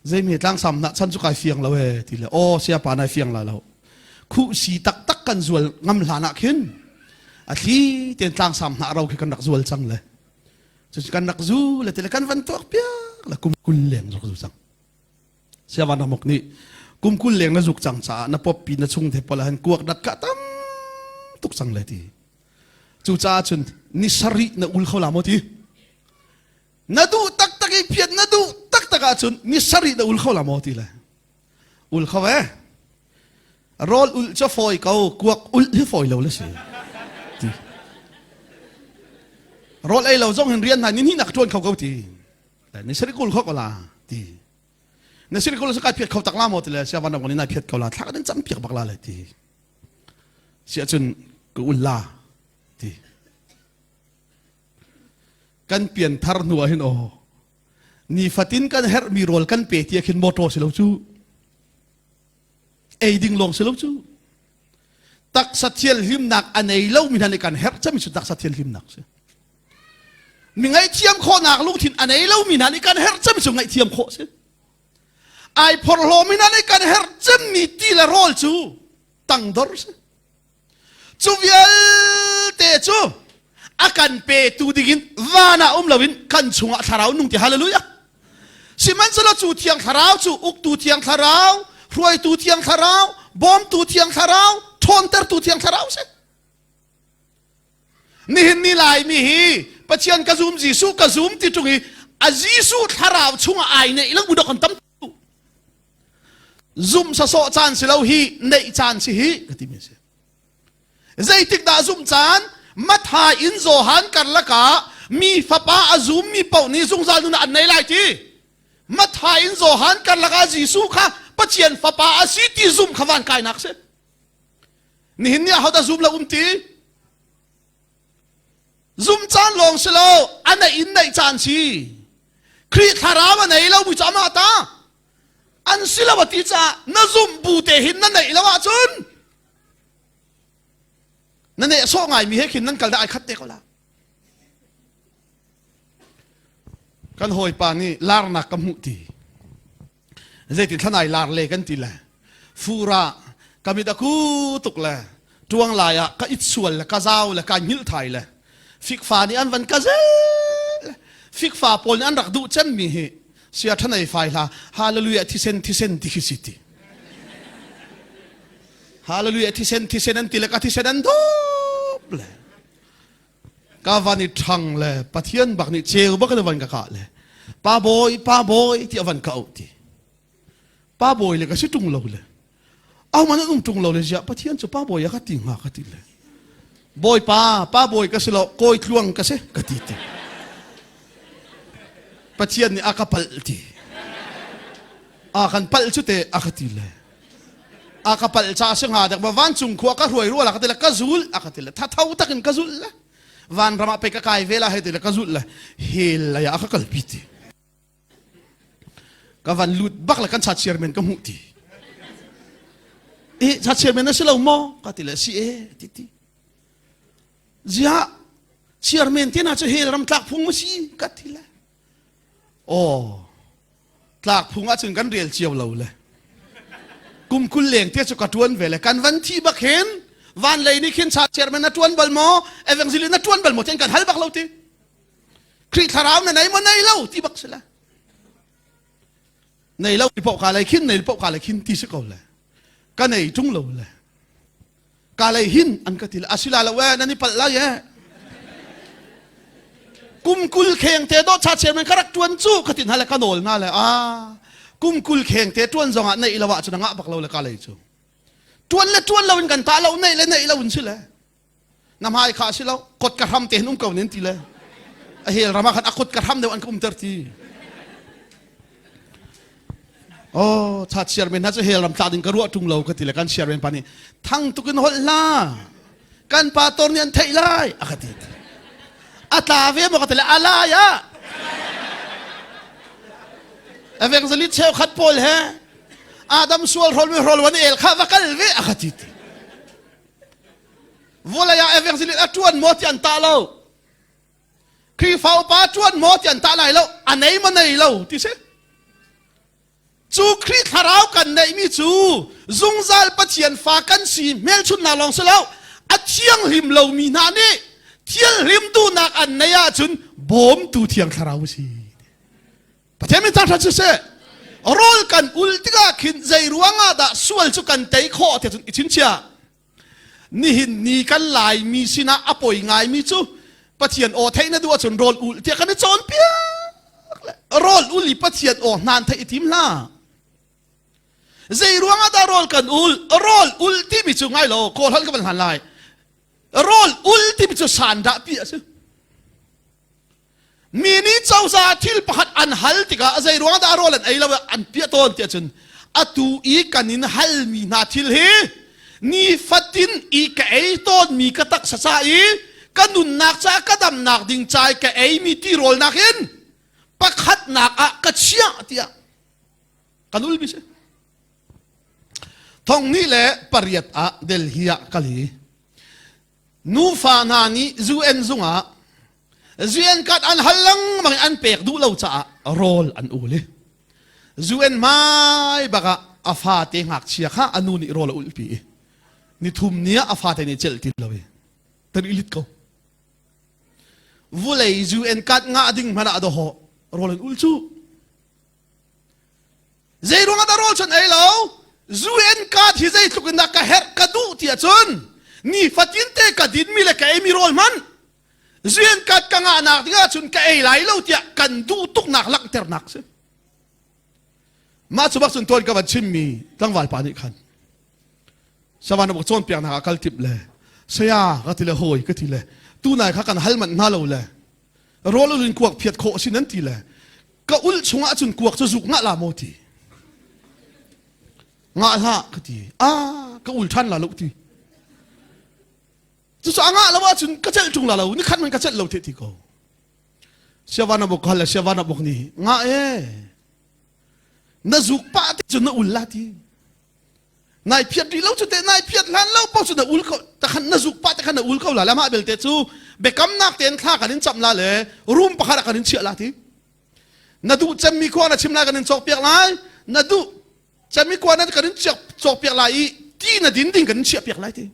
Zeimi tlangsam hnah chan cu kai fiang lo ee ti le aw siapa nai fiang la lo. Khuhsi taktak kan zual ngam hlan ah khin a thli ten tlangsam hnah ro khi kan rak zual cang le cucu kan rak zu le ti le kan van tuak piak le kum 20 leng rak zu cang. Siavan ramuk nih kum 20 leng na zuk cang caah na poppi na chung te pol han kuak dat ka tam tuk cang le ti. Cucaah cun ni sarih na ul kho la maw ti? Na duh taktak i phiat na duh taktak ahcun ni sarih na ul kho la maw ti le ul kho e rawl ul cu fawi ko kuak ul hi fawi lo le si ti rawl ei lo zong hin rian hna ni hnih nak ṭuan kho ko ti ni sarih kul kho ko la ti na sarih kul kai phiat kho tak la maw ti le sia van ni nai phiat ko la thla kan cam piak bak la le ti si ahcun ka ul la ti Kan pianthar hnu ah hin aw nifatin kan herhmi rawl kan pe ti ah khin motor si lo cu ei ding lawng si lo cu taksa thianhlimnak a nei lo mi hna nih kan herh cemi cu taksa thianhlimnak si mi ngaihthiam khawhnak lungthin a nei lo mi hna nih kan herh cemi cu ngaihthiam khawh si ai phorhlaw mi hna nih kan herh cemmi ti le rawl cu tangdor si Cu vialte cu a kan petu dingin van ah um loin kan chungah thlarau nung ti hallelujah. Sihmanhsehlaw cu thiang thlarau cu uktu thiang thlarau, hruaitu thiang thlarau, bawmtu thiang thlarau, ṭhawntertu thiang thlarau si. Nihin ni Laimi hi Pathian ka zum Jesuh ka zum ti ṭung i a Jesuh thlarau chungah ai neih lo bu dok kan tam Zumh sasawh caan si lo hi neih caan si hi ka timi si. Zeitik dah zumh caan? Matthai in Johan karlak ah mi fapa a zummi paoh nih zungzal nun an nei lai ti. Matthai in Johan karlak ah Jesuh kha Pathian fapa a si ti zumh kha van kainak si. Nihin ni ah hodah zum lo um ti? Zum caan lawng si lo, a neih in neih caan si. Khrih thlarau a nei lo mi cu amah ta. An si lo a ti caah na zumh bu te hin na neih lo ahcun na nehsawh ngaimi he khin nan kal dah ai khat te ko la. Kan hawipa nih larnak ka hmuh ti. Zeitin thlanai lar le kan ti le fur ah ka mit a ku tuk le tuang lai ah ka it sual le ka zau le ka hngilh thai le fikfa nih an van ka zel fikfa pawl nih an rak duh cemmi hi sia thanei fai hla hallelujah thisen thisen ti khi si ti hallelujah thisen thisen an ti le ka thisen an dawp le ka van i ṭhang le Pathian bak nih ceu bak in a van ka kah le pa bawi pa bawi ti a van ka auh ti pa bawi le ka si ṭung lo le ahohmanh an um ṭung lo le ziah Pathian cu pa bawi a ka ti hnga ka ti le bawipa pa bawi ka si lo kawi tluang ka si ka ti ti Pathian nih a ka palh ti a kan palh cu te a ka ti le a ka palh ca si hnga dek ma vancung khua ka hruai rual ka ti le ka zul a ka ti le thatho takin ka zul le vanram ah pe ka kai ve la he ti le ka zul le hel lei ah ka kalpi ti ka van lut bak le kan cha chairman ka hmuh ti eh cha chairman na si lo maw ka ti le si e ti ti zia chairman te na cu hel ram tlak phung ma si ka ti le oh Tlak phung ahcun kan rel cio lo le kum 20 leng te cu ka tuan ve le kan van thi bak hin van lei nih khin cha chairman na tuan bal maw evangelist na tuan bal maw ten kan hal bak lo ti Khrih thlarau na nei maw nei lo ti bak si le nei lo ti poh ka lei khin nei poh ka lei khin ti si ko le ka nei tung lo le Ka lei hin an ka ti le asila lo e nan i palh lai e. Kum 20 kheng te dawh cha chairman ka rak tuan cu ka ti hna le ka nawl hna le a kum 20 kheng te tuan zong ah neih lo ah cun a ngah bak lo le ka lei cu. Tuan le tuan lo in kan ta lo neih le neih lo in si le. Na hmai kha si lo kot ka hram te hin um ko nen ti le. A hel ram ah khan a kot ka hram deuh an ka umter ti. Oh, cha chairman hna cu hell ram tla ding ka ruah ṭung lo ka ti le kan chairman pa nih thang tuk in holh hlah kan pa tor nih an theih lai a ka ti. A tla ve maw ka ti le a lai ah. Evangelist cheukhat pawl he Adam sual hrawl mi hrawl wan el kha va kal ve a ka ti ti. Vulei ah evangelist a tuan maw ti an ta lo. Khrihfa upa tuan maw ti an ta lai lo. A nei ma nei lo ti si. Cu Khrih thlarau kan neihmi cu zungzal Pathian fa kan si hmelchunhnak lawng si lo, a thianghlim lomi hna nih thianghlim duhnak an neih ahcun bawmtu thiang thlarau a si. Pathian min thangṭhat siseh. Rawl kan ul tikah khin zei ruangah dah sual cu kan tei khawh ti cun i chingchiah. Nihin ni kan Laimi sinah a poi ngaimi cu Pathian aw theih na duh ahcun rawl ul tiah kan i cawnpiak le rawl ul i Pathian aw hnan theih i tim hlah. Zei ruangah dah rawl kan ul? Rawl ul timi cu ngai lo, kawl hal ka van hlan lai. Rawl ul timi cu sandah pi a si. Mi nih cozah thil pakhat an hal tikah zei ruang dah rawl an ei lo an piah tawn tiah cun atu i kan in halmi hna thil hi nifatin i ka ei tawnmi ka taksa ca i ka nunnak ca ka damnak ding ca i ka eimi tirawl nakin pakhatnak ah ka chiah tiah kan ulmi si. Thong hnih le pariat ah Delhi ah kal i nufa hna nih UN zungah UN card an hal lengmang i an pek duh lo caah rawl an ul i UN hmai bak ah a fate ngakchia kha a nu nih rawl a ulhpi i nithum ni ah a fate nih celh ti lo i tan i lit ko vulei UN card ngah ding hmanh ah dawhawh rawl an ul cu Zei ruangah dah rawl cun ei lo? UN card hi zeitluk in dah ka herh ka duh ti ahcun nifatin te ka dinmi le ka eimi rawl hmanh UN card ka ngahnak ding ahcun ka ei lai lo tiah kan duh tuknak langhternak si. Mah cu bak cun tuan ka van chimmi tlangval pa nih khan Savan bak cawnpiaknak ah kal tip le saya ka ti le hawi ka ti le tunai kha kan hal manh hna lo le rawl ul in kuak phiat khawh si nan ti le ka ul chungah cun kuak cu zuk ngah la maw ti ngah hlah ka ti ah ka ul ṭhan la lo ti cucu a ngah lo ahcun ka celh ṭung la lo ni khat man ka celh lo te ti ko siavan abok hal le siavan abok ni ngah e na zuk pah te cun na ul la ti Nai phiat rih lo cu te nai phiat hlan lo paoh cu na ul ko takhan na zuk pah te khan na ul ko la le mah belte cu biakamnak tein thla kan in camh la le room pakhat ah kan in chiah la ti na duh cemmi khua na chim lai kan in cawk piak lai na duh cemmi khua na kan in cawk piak lai i ti na din ding kan in chiah piak lai ti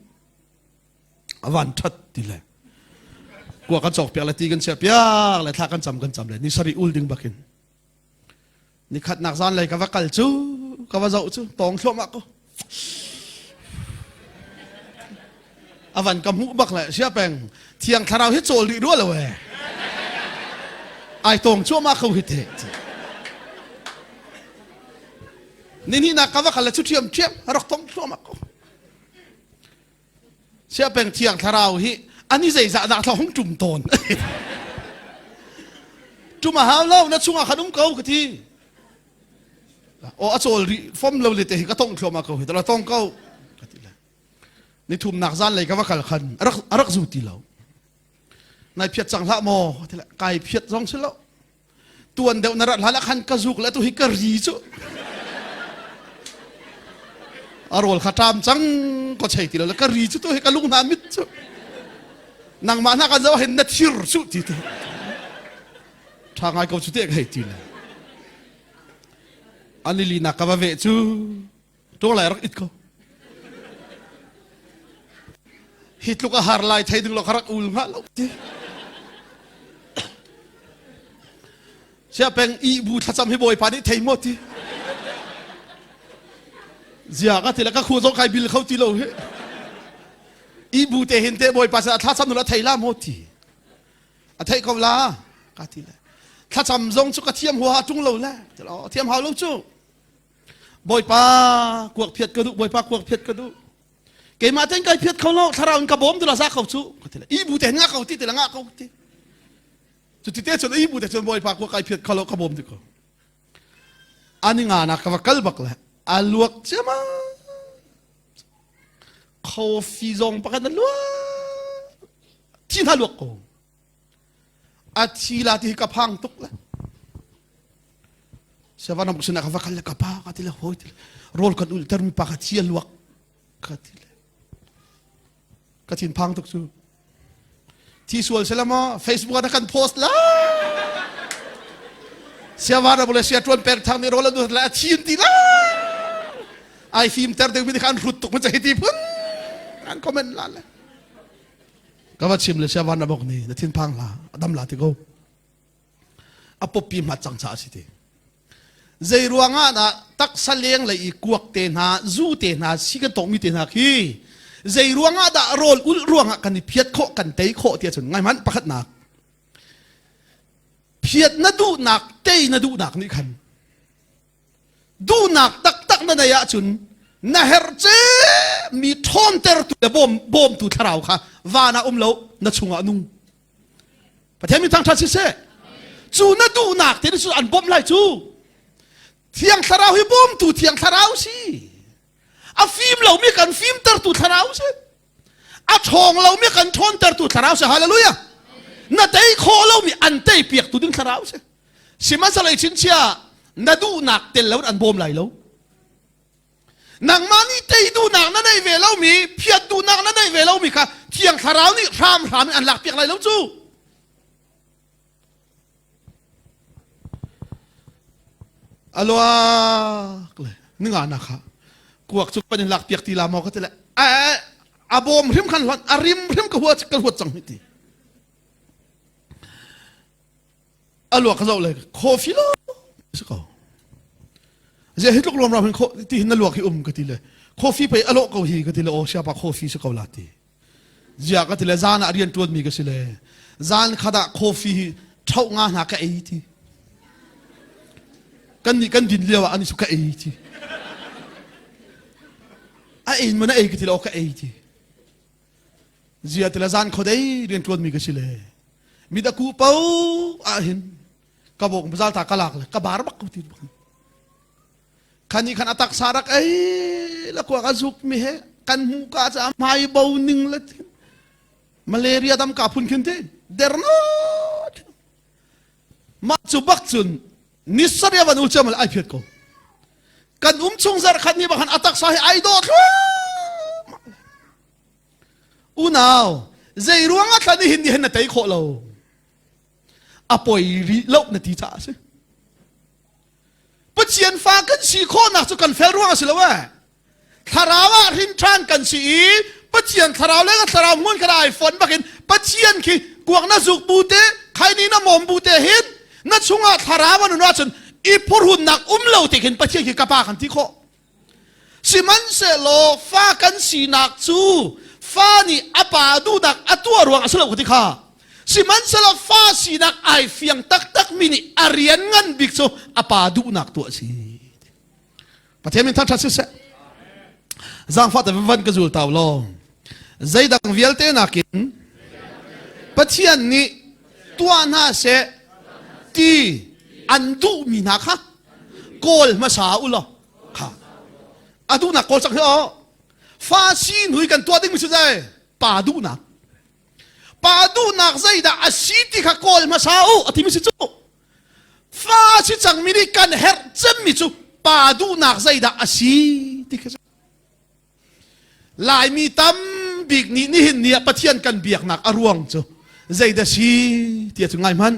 avan that ti le kua kan cawk piak le ti kan chiah piak le thla kan cam kan cam le ni sari ul ding bakin Nikhatnak zanlei ka va kal cu ka va zoh cu tawng thluahmah ko. Avan ka hmuh bak le sia peng thiang thlarau hi cawl rih rua lo e. Ai tawng cuahmah ko hi te. Ni nak ka va kal le cu ṭhiam ṭhiam rak tong thluahmah ko. Siapeng Thiang Thlarau hi ani zeizah dah thla hung ṭum tawn. Ṭum a hau lo, na chungah khan um ko ka ti. Aw a cawl rih fom lo le te hi ka tong thluahmah ko hi tala tong ko ka ti le. Ni thumnak zan lei ka va kal khan a rak a rak zu ti lo. Nai phiat cang hlah maw ti le kai phiat zong si lo. Tuan deuh na rat hlan ah khan ka zuk le tu hi ka ri cu. A rawl kha ṭam cang ko chei ti lo le ka ri cu tu hi ka lung hna mit cu. Nangmah hna kan zoh hin na thir cu ti tu. Ṭha ngai ko cu te ka hei ti le. Ani li nak ka va veh cu ṭuang lai rak it ko. Hi tluk a har lai thei ding lo ka rak ul hnga lo ti. Sia peng i bu thlacam hi bawipa nih thei maw ti. Zia ka ti le ka khu zong kai bil kho ti lo hi. I bu te hin te bawipa sin a thlacam nu la thei la maw ti. A theih ko la ka ti le. Thlacam zong cu ka thiam huaha ṭung lo le. Thiam hau lo cu. Bawipa kuak phiat ka duh Bawipa kuak phiat ka duh keimah ten kai phiat kho lo thlarau in ka bawm tu la za ko cu ka ti le i bu te nga ko ti ti la nga ko ti cu ti te cun i bu te cun Bawipa kuak kai phiat kho lo ka bawm ti ko ani nga na ka va kal bak le a luak ciama coffee zong pakhat na luak thi hna luak ko. A thi la ti hi ka phang tuk le. Sevan am sinah ka va kal le ka pa ka ti le hoi ti le rawl kan ulh ter mi pa ka thi a luak ka ti le. Ka thin phang tuk cu. Thi sual sela maw Facebook ah kan post la. Siavan am le sia tuan pek thang nih rawl an ulh le a thi an ti la. Ai fim ter deuh mi kha an hrut tuk ma hi ti phun an comment la le. Ka va chim le siavan abok ni na thin phang la adam la ti ko. A pawpi hmat cang caah a si ti. Zei ruangah dah taksa leng lei i kuak te hna, zu te hna, si kan tawkmi te hna khi zei ruangah dah rawl ulh ruangah kan i phiat khawh, kan tei khawh ti ahcun ngai hmanh pakhatnak. Phiat na duhnak, tei na duhnak nih khan duhnak taktak na neih ahcun na herh mi ṭhawntertu le bawm bawmtu thlarau kha van ah um lo na chungah nung Pathian mi thangṭhat siseh cu na duhnak te cu an bawmh lai cu thiang thlarau hi bawmtu thiang thlarau si a fim lomi kan fimtertu thlarau si a ṭhawng lomi kan ṭhawntertu thlarau si hallelujah na tei khawh lomi an tei piaktu ding thlarau si sihmanhsehlaw chinchia na duhnak tel lo an bawm lai lo Nangmah nih tei duhnak na neih ve lomi, phiat duhnak na neih ve lomi kha Thiang Thlarau nih hramhram in an lakpiak lai lo cu. Aluak le ninga na kha kuak cu kan in lakpiak ti la maw ka ti le a bawm hrim khan hlonh a rim hrim ka huat ka huat cang hi ti a luak ka zoh le coffee lo si ko zia hi tluk lawm ram hin ti hin na luak hi um ka ti le coffee pei a lawh ko hi ka ti le o siapa coffee si ko la ti zia ka ti le zan ah rian tuan mi ka si le zan khat ah coffee hi thau nga hna ka ei ti kan nih kan din lio ah ani su ka ei ti a ein mo na ei ka ti le o ka ei ti Zia ti le zan khodei rian ṭuan mi ka si le mi da ku po ah hin ka bok bazal ta ka lak le ka bar bak ko ti bak khan i khan atak sa rak ei la kuak a zuk mi he kan hmu ka cha hmai bo ning le malaria dam ka phun khin ti der no mah cu bak cun ni saria van ul chiam ai phiat ko kan um chung zar khat ni bak han atak sa hi ai do thlu Unau, zei ruangah thla nihin ni hin na tei khawh lo? A poi rih lo na ti caah a si. Pathian fa kan si khawhnak cu kan fel ruang a si lo eh. Thlarau ah hrin ṭhan kan si i Pathian thlarau le thlarau hmun kha ai fon bakin Pathian khi kuak na zuk bu te khaini na mom bu te hin na chungah thlarau an nun ahcun i phurhunnak um lo te khin Pathian khi ka pa kan ti khawh. Sihmanhsehlaw fa kan sinak cu fa nih a pa duhnak a tuah ruang a si lo ka ti kha. Sihmanhsehlaw fa sinak ai fiang taktak mi nih a rian ngan bik cu a pa duhnak tuah a si. Pathian min thangṭhat siseh. Zaangfah te van ka zul tau law. Zeidang vialte nakin Pathian nih tuah hna seh ti an duhmi hna kha kawl hmasa u law kha a duhnak kawl cak hi aw fa si hnui kan tuah ding mi cu zei pa duhnak pa duhnak zeidah a si ti kha kawl hmasa u a timi si cu fa si cang mi nih kan herh cemmi cu pa duhnak zeidah a si ti kha Laimi tambik nih nihin ni ah Pathian kan biaknak a ruang cu zeidah si tiah cu ngai hmanh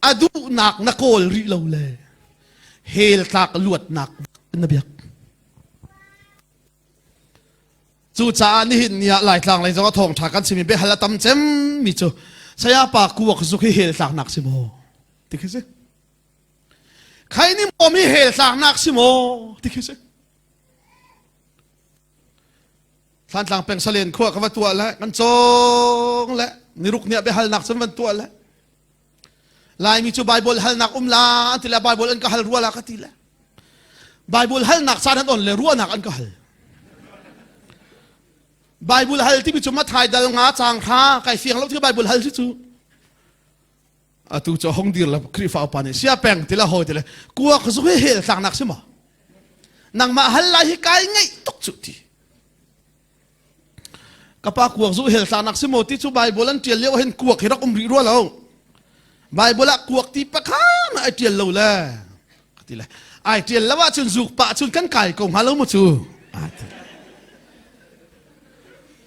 a duhnak na kawl rih lo le hell tlak luatnak na biak cucaah nihin ni ah Laitlang lei zong a thawngṭha kan chim i biahal a tam cem mi cu saya pa kuak zuk hi hell tlaknak si maw ti khi si khai ni maw mi hell tlaknak si maw ti khi si Thlantlang peng salen khua ka va tuah le kan cawng le niruk ni ah biahalnak cun van tuah le Laimi cu Bible halnak um la an ti le Bible an ka hal rua la ka ti le Bible halnak caan an on le ruahnak an ka hal Bible hal timi cu Mathai dal nga cang kha kai fiang lo ti Bible hal si cu atu cu hong dir la Khrihfa upa nih sia peng ti la hawi ti le kuak zu hi hel tlaknak si maw nangmah hal lai hi kai ngaih tuk cu ti ka pa kuak zu hel tlaknak si maw ti cu Bible an tial lio hin kuak hi rak um rih rua lo. Bible ah kuak ti pakhat ai ṭial lo le ka ti le ai ṭial lo ahcun zuk pah cun kan kai ko hnga lo maw cu?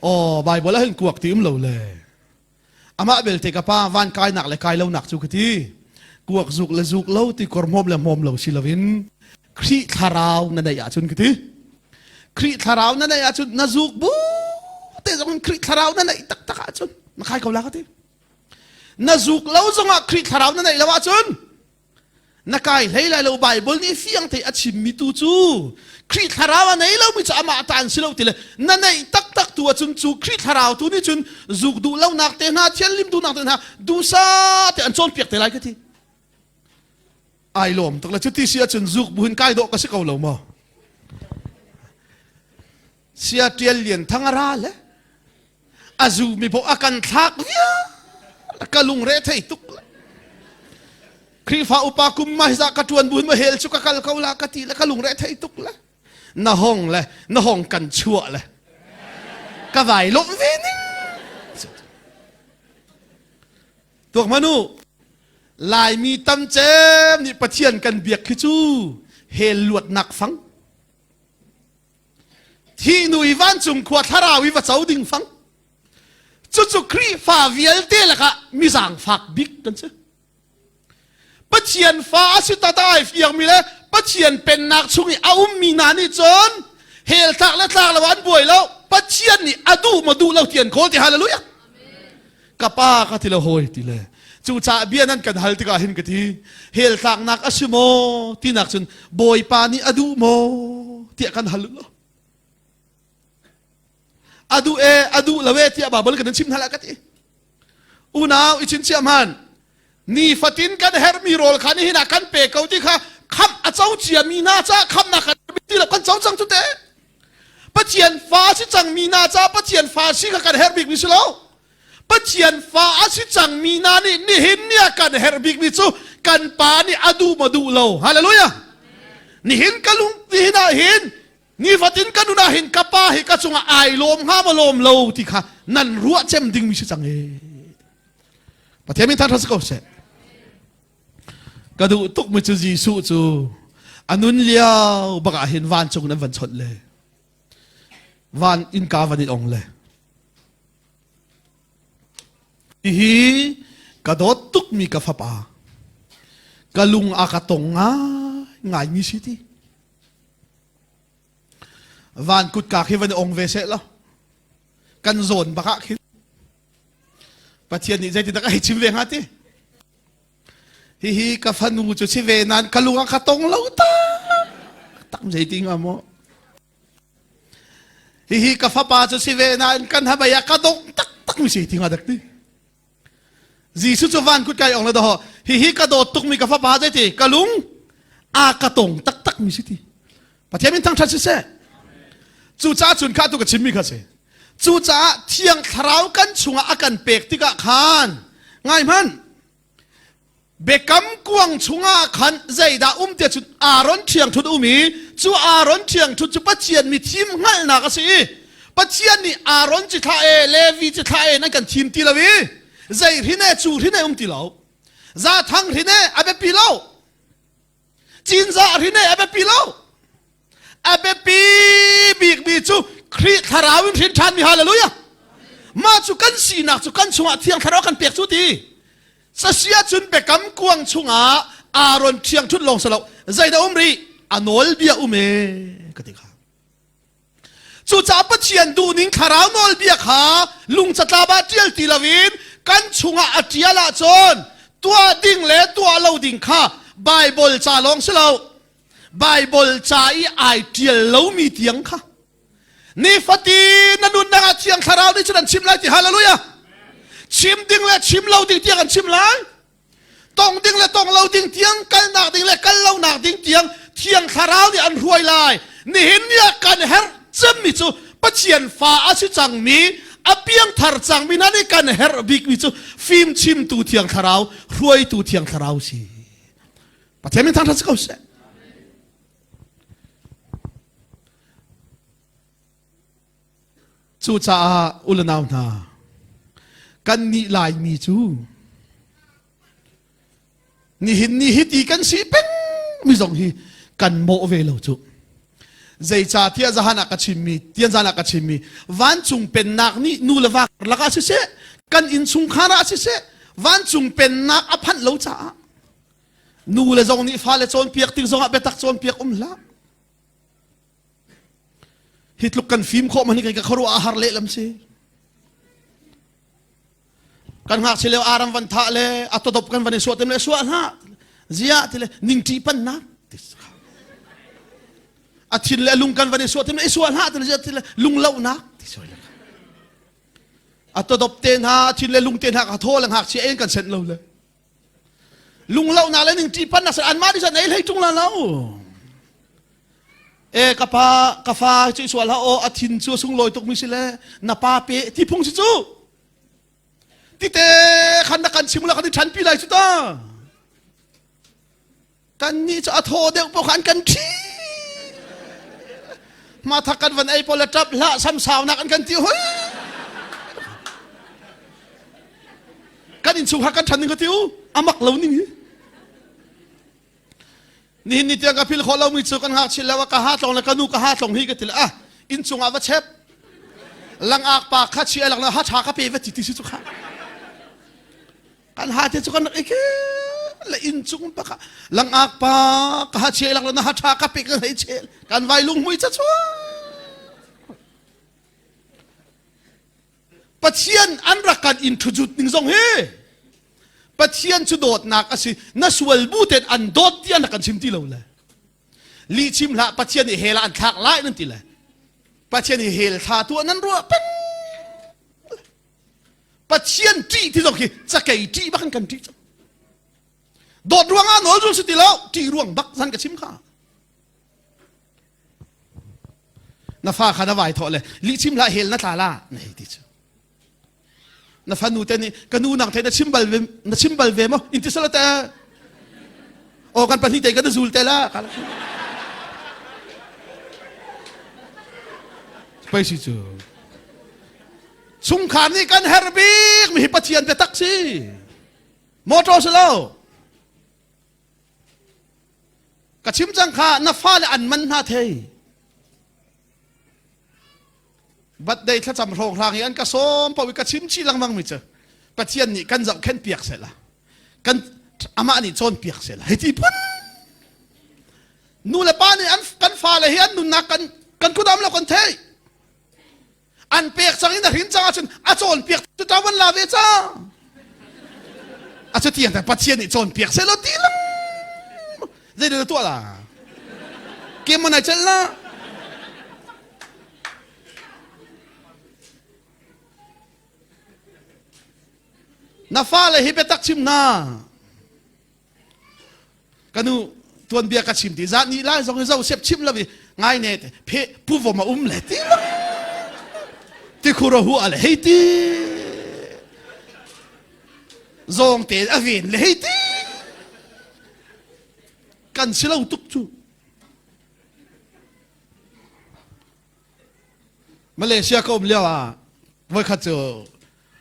Aw Bible ah hin kuak ti um lo le amah belte ka pa van kainak le kai lonak cu ka ti kuak zuk le zuk lo ti kor hmawm le hmawm lo si loin Khrih thlarau na neih ahcun ka ti Khrih thlarau na neih ahcun na zuk bu te zong in Khrih thlarau na neih taktak ahcun na khai ko la ka ti na zuk lo zongah Khrih thlarau na neih lo ahcun na kai hlei lai lo Bible nih fiang thei a chimmi tu cu Khrih thlarau a nei lomi cu amah ta an si lo ti le na neih taktak tu ahcun cu Khrih thlarau tu nih cun zuk duh lonak te hna thianlim duhnak te hna duhsa te an cawnpiak te lai ka ti ai lawm tuk le cuti si ahcun zuk buhin kai dawh ka si ko lo maw sia tial lian thang a ra le a zu mi poh a kan thlak vial ka lungre thei tuk le Khrihfa upa kum ma hi ka tuan buin ma hel cu ka kal ko la ka ti le ka lungre thei tuk le na hong le na hong kan chuah le ka vai lawmh ve ning tuak manu Laimi tam cem nih Pathian kan biak khi cu hel luatnak fang Thihnu i vancung khua thlarau i va co ding fang. Cucu Khrihfa vialte lakah mi zaangfak bik kan si. Pathian fa a si tata ai fiangmi le Pathian pennak chung i a ummi hna nih cun hell tlak le tlak lo an buai lo. Pathian nih a duh maw duh lo ti an kawl ti hallelujah. Ka pa ka ti le hawi ti le cucaah bia nan kan hal tikah hin ka ti hell tlaknak a si maw tinak cun Bawipa nih a duh maw tiah kan hal lo a duh e a duh lo e tiah Bible kan chim hna lah ka ti unau i chinchiah hman nifatin kan herhmi rawl kha nihin ah kan pe ko ti kha khamh a co ciami hna caah khamhnak kan ti lo kan co cang cu te Pathian fa si cangmi hna caah Pathian fa si kha kan herh bikmi si lo Pathian fa a si cangmi hna nih nihin ni ah kan herh bikmi cu kan pa nih a duh maw duh lo hallelujah nihin ka lung nihin ah hin nifatin ka nun ah hin ka pa hi ka cungah ai lawm hnga maw lawm lo ti kha nan ruah cem dingmi si cang e Pathian min thangṭhat si ko seh Ka duh tukmi cu Jesuh cu a nun lio bak ah hin vancung in an van chawnh le van innka van in ong le hihi ka dawt tukmi ka fapa ka lung a ka tong ngai ngaimi si ti van kutka khi van i ong ve seh law kan zawn bak ah khin Pathian nih zeitindah ka hei chim ve hnga ti? Hihi ka fanu cu si ve nain ka lung ah ka tong lo tak tak zeiti hnga maw? Hihi ka fapa cu si ve nain kan habei ah ka dong tak tak mi si ti hnga dak ti. Jesuh cu van kut kai ong le daw hihi ka dawt tukmi ka fapa zeiti ka lung a ka tong taktak mi si ti. Pathian min thangṭhat siseh. Cucaah cun kha tu ka chimmi kha si. Cucaah Thiang Thlarau kan chungah a kan pek tikah khan ngai hmanh biakam kuang chungah khan zeidah um tiah cun Aaron ṭhiangṭhut um i cu Aaron ṭhiangṭhut cu Pathian mi thim hngalhnak a si i Pathian nih Aaron ci thlah e Levi ci thlah e nan kan thim ti lo i zei hrin e cu hrin e um ti lo zathang hrin e a biapi lo Cinzah hrin e a biapi lo. A biapi bikmi cu Khrih thlarau in hrin ṭhanmi hallelujah. Mah cu kan sinak cu kan chungah thiang thlarau kan pek cu ti. Sasia cun biakam kuang chungah Aaron thiang ṭhut lawng si lo zeidah um rih a nawlbia um e ka ti kha. Cucaah Pathian duhning thlarau nawlbia kha lungcatlap ah ṭial ti loin kan chungah a ṭial ahcun tuah ding le tuah lo ding kha Baibal ca lawng si lo Baibal ca i ai ṭial lomi tiang kha nifatin na nunnak ah Thiang Thlarau nih cun an chim lai ti hallelujah chim ding le chim lo ding tiang an chim lai tong ding le tong lo ding tiang kalnak ding le kal lonak ding tiang thiang thlarau nih an hruai lai nihin ni ah kan herh cemmi cu Pathian fa a si cangmi a piangthar cangmi hna nih kan herh bikmi cu fimchimtu thiang thlarau hruaitu thiang thlarau si Pathian min thangṭhat si ko seh Cucaah u le nau hna, kannih Laimi cu. Nihin ni hi ti kan si peng mi zong hi kan mawh ve lo cu. Zeicahtiah zahan ah ka chimmi, tian zan ah ka chimmi, vancung pennak nih nu le va karlak ah siseh, kan innchungkhar ah siseh, vancung pennak a phanh lo caah nu le zong nih fale cawnpiak tik zongah biatak cawnpiak um hlah. Hi tluk kan fim khawh man hi ka khuaruah a har lehlam si. Kan ngakchia lio aram van thah le a todop kan van i suah tem le suah hlah. Ziah ti le ningṭi pannak ti a thin le a lung kan van i suah tem le i suah hlah ti le ziah ti le lunglohnak ti soi le a todop te hna a thin le lung te hna ka thaw le ngakchia en kan senh lo le lunglohnak le ningṭi pannak an mah nih ei hlei ṭung la lo e ka pa ka fa cu sual ha o a thin cu sunglawi tuk mi si le na pa pe ti phung si cu tite khan na kan chim la kan i ṭhanpi lai cu ta kan nih cu a thaw deuh poh khan kan ṭhi mathak kan van ei pawl le ṭap hlah samsaunak an kan ti hoi kan innchungkhar kan ṭhan ning ka ti u amak lo ning hi nihin ni tiang ka phil khawh lomi cu kan ngakchia lio ah ka ha tlong le ka nu ka ha tlong hi ka ti le ah innchung ah va chep langak pa kha chi lang ha ṭha ka pe va ti ti si cu kha kan ha te cu kan rak i le inn cung bak ah langak pa ka ha che lak na ha tha ka pe ka hei chel kan vai lung mui cha chua Pathian an rak kan introduce ning zong hi Pathian cu dawtnak a si na sual bu ten an dawt ti an rak kan chim ti lo le li chim hlah Pathian nih hell ah an thlak lai nan ti le Pathian nih hell thla tu nan ruah peng Pathian ṭih ti zong khi cakei ṭih bak in kan ṭih cang. Dawt ruangah nawl zul si ti lo, ṭih ruang bak zan ka chim kha. Na fa kha na vai thawh le lih chim hlah hel na tla la na hei ti cu. Na fanu te nih ka nu nang the na chim bal ve na chim bal ve maw in ti sala te o kan pahnih te kan zul te la Pei si cu Chungkhar nih kan herh bik mi hi Pathian biatak si. Motor si lo. Ka chim cang kha na fale an man hna thei. Birthday thlacam hrawng hrang i an ka sawm paoh i ka chim chih lengmang mi cu Pathian nih kan zohkhenh piak sehla. Kan amah nih cawn piak sehla. Hei ti phun. Nu le pa nih an kan fale hi an nunnak kan kan kudam lo kan thei. An pek cang in a hrin cang ahcun a cawnpiak cu ṭawan la ve cang. A cu tiang Pathian nih cawnpiak seh law ti lang. Zei dah tuah la? Kem man ai celh la? Na fale hi biatak chim hna. Ka nu tuanbia ka chim ti zat ni lai zong zo sep chim lo i ngai ne te phe pu vom a um le ti lo ti khuro hu a le hei ti zawng te a ven le hei ti kan si lo tuk cu Malaysia ka um lio ah voikhat cu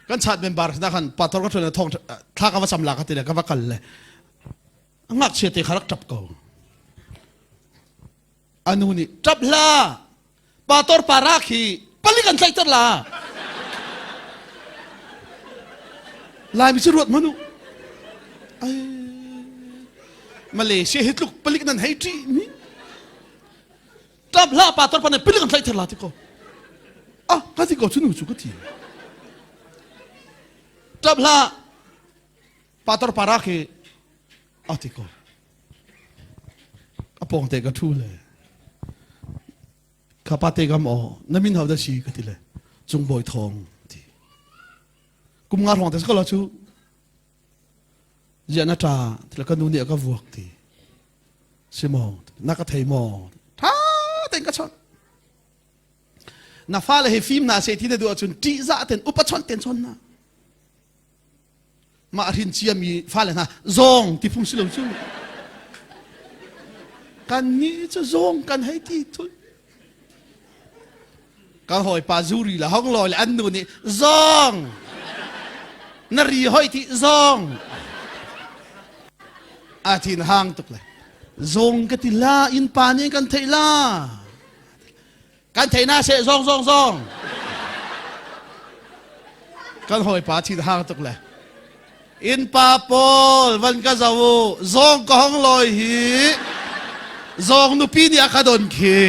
kan chat member na khan pastor ka ṭuan thong thla ka va cam la ka ti le ka va kal le ngakchia te kha rak ṭap ko anu nih ṭap hla pastor para khi palik an tlaihter la Laimi cu ruat hmanh u ai Malaysia hi tluk palik nan hei ṭih mi Ṭap hlah pa tor pa nih pilik an tlaih la ti ko. Ah, ka ti ko cu nu cu ka ti. Ṭap hlah pa tor pa rak hi a ti ko. A pawng te ka ṭhu le. Ka pa te gam aw na min hau da si ka ti le. Cung bawi thawng ti. Kum nga hrawng te ko la cu. Zia na ṭa ti le ka nu nih a ka vuak ti. Si maw? Na ka thei maw? Ṭha tein ka chawnh. Na fale hi fim hna seh ti na duh ahcun ṭihzah ten upa chawnh ten chawn hna. Mah hrin ciami fale hna zawng ti phung si lo cu. Kan nih cu zawng kan hei ti thul. Ka hawipa zuri le hong lawi le an nu nih zawng na ri hoi ti zawng. A thin hang tuk le. Zong ka ti la inn pa nih kan theih la. Kan theih na seh zong zong zong. Kan hawipa thin hang tuk le. Innpa pawl van ka zoh u, zawng ka hong lawi hi zawng nupi nih a ka don khi.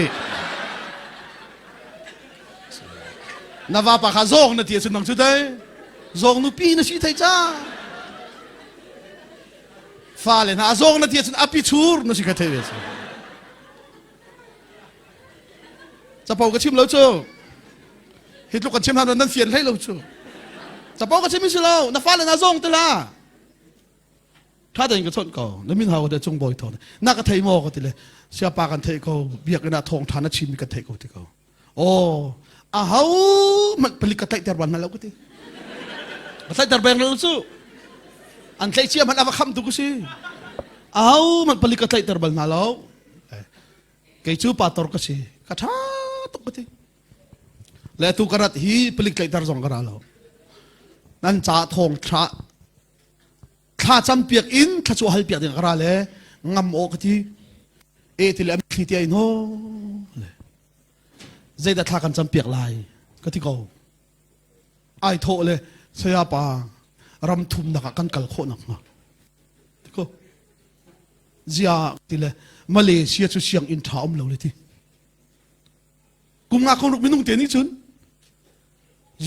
Na vapa kha zawng na ti ahcun nang cu dai zawng nupi na si thei ca. Fale hna zawng na ti ahcun api chur na si kha thei ve si. Capo ka chim lo cu. Hi tluk kan chim hna nan fian hlei lo cu. Capo ka chim si lo. Na fale na zong te la. Tha tein ka chawnh ko. Na min hau te cung bawi thawng. Na ka thei maw ka ti le. Siapa kan thei ko. Biakinn ah thawng tha na chim mi kan thei ko ti ko. Oh, a ho manh palik ka tlaihter bal hna lo ka ti. Ka tlaihter beng lo cu. An tlaih cia hmanh a va kham tu ka si. A ho manh palik ka tlaihter bal hna lo. Kei cu pastor ka si. Ka ṭha tuk ka ti. Le tu ka rat hi palik tlaihter zong ka ra lo. Nan ca thawng thla thla cam piak in thla hal piak ding ka ra le ngam aw ka ti. E ti le thli ti ai no. Le zeidah thla kan cam piak lai ka ti ko. Ai thawh le saya pa ram thumnak ah kan kal khawh nak hnga. Ti ko. Zia ti le Malaysia cu sianginn ṭha um lo le ti. Kum nga kong ruk minung te nih cun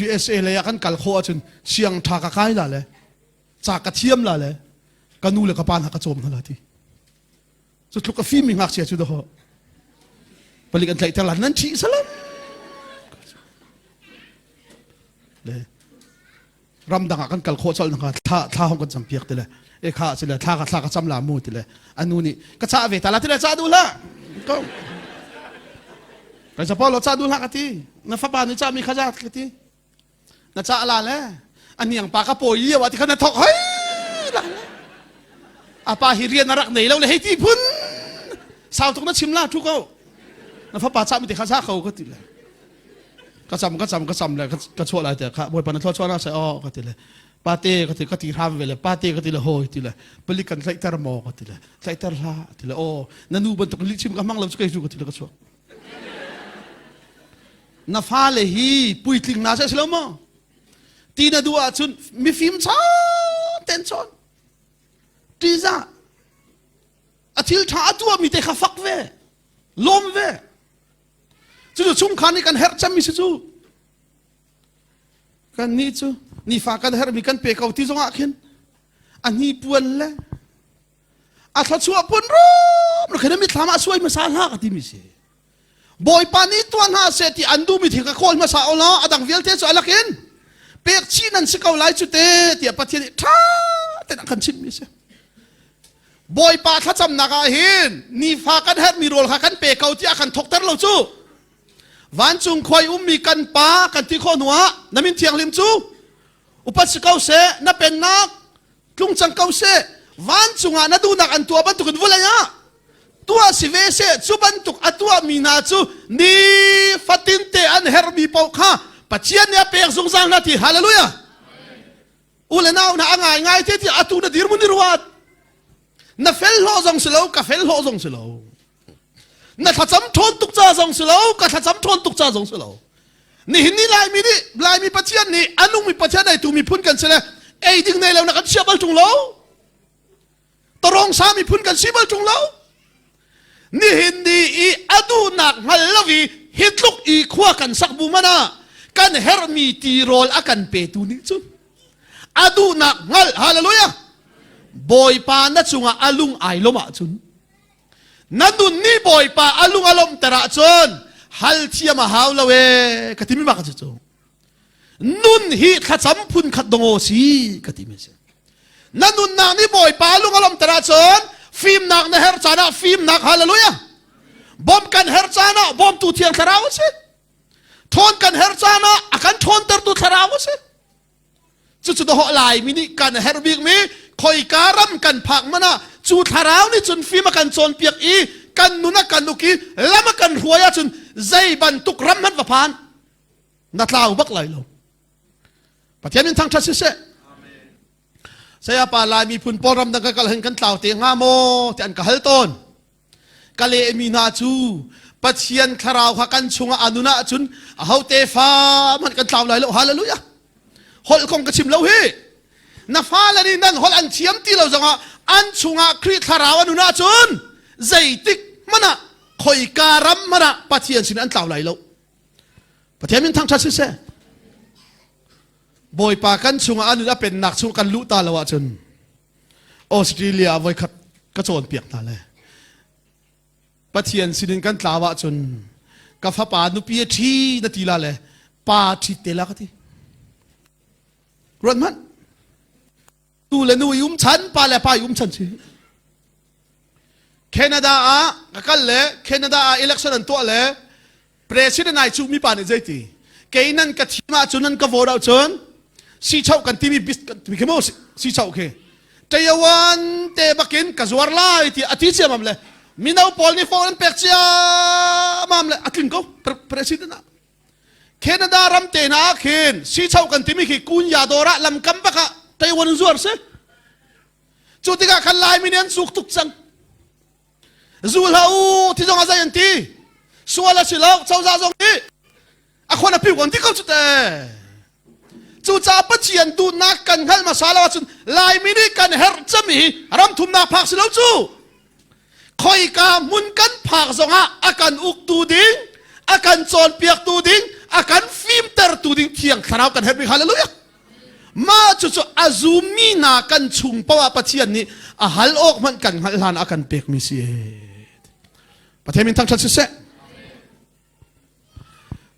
USA lei ah kan kal khawh ahcun siang ṭha ka kai la le ca ka thiam la le ka nu le ka pa hna ka cawm hna la ti. Cu tluk a fimmi ngakchia cu dawh palik an tlaihter la nan ṭhih salam. Le ramdang ah kan kal khawh colh nakhnga thla thla hong kan cam piak ti le e kha si le thla ka thla ka cam la mu ti le anu nih ka cah ve ta la ti le cah duh hlah ko kai zapo lo cah duh hlah ka ti na fapa nih cah mi kha za ka ti na cah la le aniang pa ka pawi lio ah ti kha na thok hoi la a pa hi rian a rak nei lo le hei ti phun sau tuk na chim la thu ko na fapa cah mi te kha za ko ka ti le ka cam ka cam ka cam le ka chuah lai te kha bawipa na thluachuah na sai oh ka ti le pate ka ti ka ti hram ve le pate ka ti le hoi ti le palik kan tlaihter maw ka ti le tlaihter hlah ti le oh na nu bantuk lih chim ka hmang lo cu kei cu ka ti le ka chuak na fale hi puitling na se si lo maw ti na duh ahcun mifim cha ten chawn tiza a thil tha a tuah mi te kha fak ve lawm ve Cucu chungkhar nih kan herh cemmi si cu. Kan nih cu nifa kan herhmi kan pe ko ti zongah khin a hnipuan le a thluachuah pun rum khin mithlam ah suai hmasa hlah ka timi si. Bawipa nih tuah hna seh ti an duhmi thil ka kawl hmasa o law a dang vialte cu a lakin pek chih nan si ko lai cu te tiah Pathian nih ṭha tein a kan chimhmi si. Bawipa thlacamnak ah hin nifa kan herhmi rawl kha kan pe ko tiah kan thawkter lo cu. Vancung khua i ummi kan pa kan ti khawh hnuah na min thianghlim cu upat si ko seh, na pennak tlung cang ko seh, vancung ah na duhnak an tuah bantukin vawlei ah tuah si ve seh. Cu bantuk a tuahmi hna cu nifatin te an herhmi paoh kha Pathian nih a pek zungzal hna ti hallelujah. U le nau na a ngai ngai te ti atu na dirhmun i ruat na fel hlawh zong si lo ka fel hlawh zong si lo na thlacam ṭhawn tuk ca zong si lo ka thlacam ṭhawn tuk ca zong si lo nihin ni laimi nih laimi pathian nih a nungmi pathian ei tu miphun kan si le ei ding nei lo na kan chia bal ṭung lo Tarong sa miphun kan si bal ṭung lo. Nihin ni i a duhnak hngal lo i hi tluk i khua kan sak bu man ah kan herhmi tirawl a kan petu nih cun a duhnak hngal hallelujah Bawipa na cungah a lung ai lawm ahcun na nun nih Bawipa a lung a lawmhter ahcun hal thiam a hau lo ee ka timi mak cu nun hi thlacam phun khat dong si ka ti mi si na nunnak nih bawipa lung a lawmter ahcun fimnak na herh caan ah fimnak hallelujah bawm kan herh caan ah bawmtu thiang thlarau a si thawn kan herh caan ah a kan thawntertu thlarau a si cucu dawh laimi nih kan herh bikmi khoika ram kan phak man ah cu thlarau nih cun fim a kan cawnpiak i kan nun a kan uk i lam a kan hruai ahcun zei bantuk ram hmanh va phan na tlau bak lai lo pathian in thangthat siseh. Sayapa Lai miphun pawl ramdang ka kal hin kan tlau te hnga maw ti an ka hal tawn. Ka lehmi hna cu Pathian thlarau kha kan chungah a nun ahcun aho tefa hmanh kan tlau lai lo. Hallelujah. Holh kong ka chim lo hi. Na fale nih nan holh an thiam ti lo zongah an chungah Khrih thlarau a nun ahcun zeitik hmanh ah khoika ram hmanh ah Pathian sin an tlau lai lo. Pathian min thangṭhat siseh. Bawipa kan chungah a nun a pennak chung kan luh ta lo ahcun Australia ah voikhat ka cawnpiak hna le Pathian sinin kan tlau ahcun ka fapa nupi a ṭhi na ti la le pa ṭhit te la ka ti. Ruat hmanh. Tu le nu i um chan, pa le pa i um chan si. Canada ah ka kal le Canada ah election an tuah le President ai cuhmi pa nih zeiti kei nan ka thim ahcun nan ka vote ahcun sichoh kan timi bis kan timi khi mu sichoh khi Taiwan te bakin ka zuar lai ti a ti ciamam le mino pawl nih phone an pek ciamam le a tling ko president ah Canada ram te hna ah khin sichoh kan timi khi kunya dawr ah lamkam bak ah Taiwan in zuar si cu tikah khan Laimi nih an zuk tuk cang Zu hlah u ti zong a zei an ti. Sual a si lo cozah zong nih a khon a piu kon ti ko cu te. Cucaah Pathian duhnak kan hngalh hmasa lo ahcun Laimi nih kan herh cemi hi ram thumnak phak si lo cu. Khoika hmun kan phak zongah a kan uktu ding, a kan cawnpiaktu ding, a kan fimtertu ding Thiang Thlarau kan herh bik. Hallelujah. Mah cucu a zummi hna kan chung poah Pathian nih a hal awk hmanh kan hngalh hlan a kan pekmi si. Pathian min thangṭhat siseh.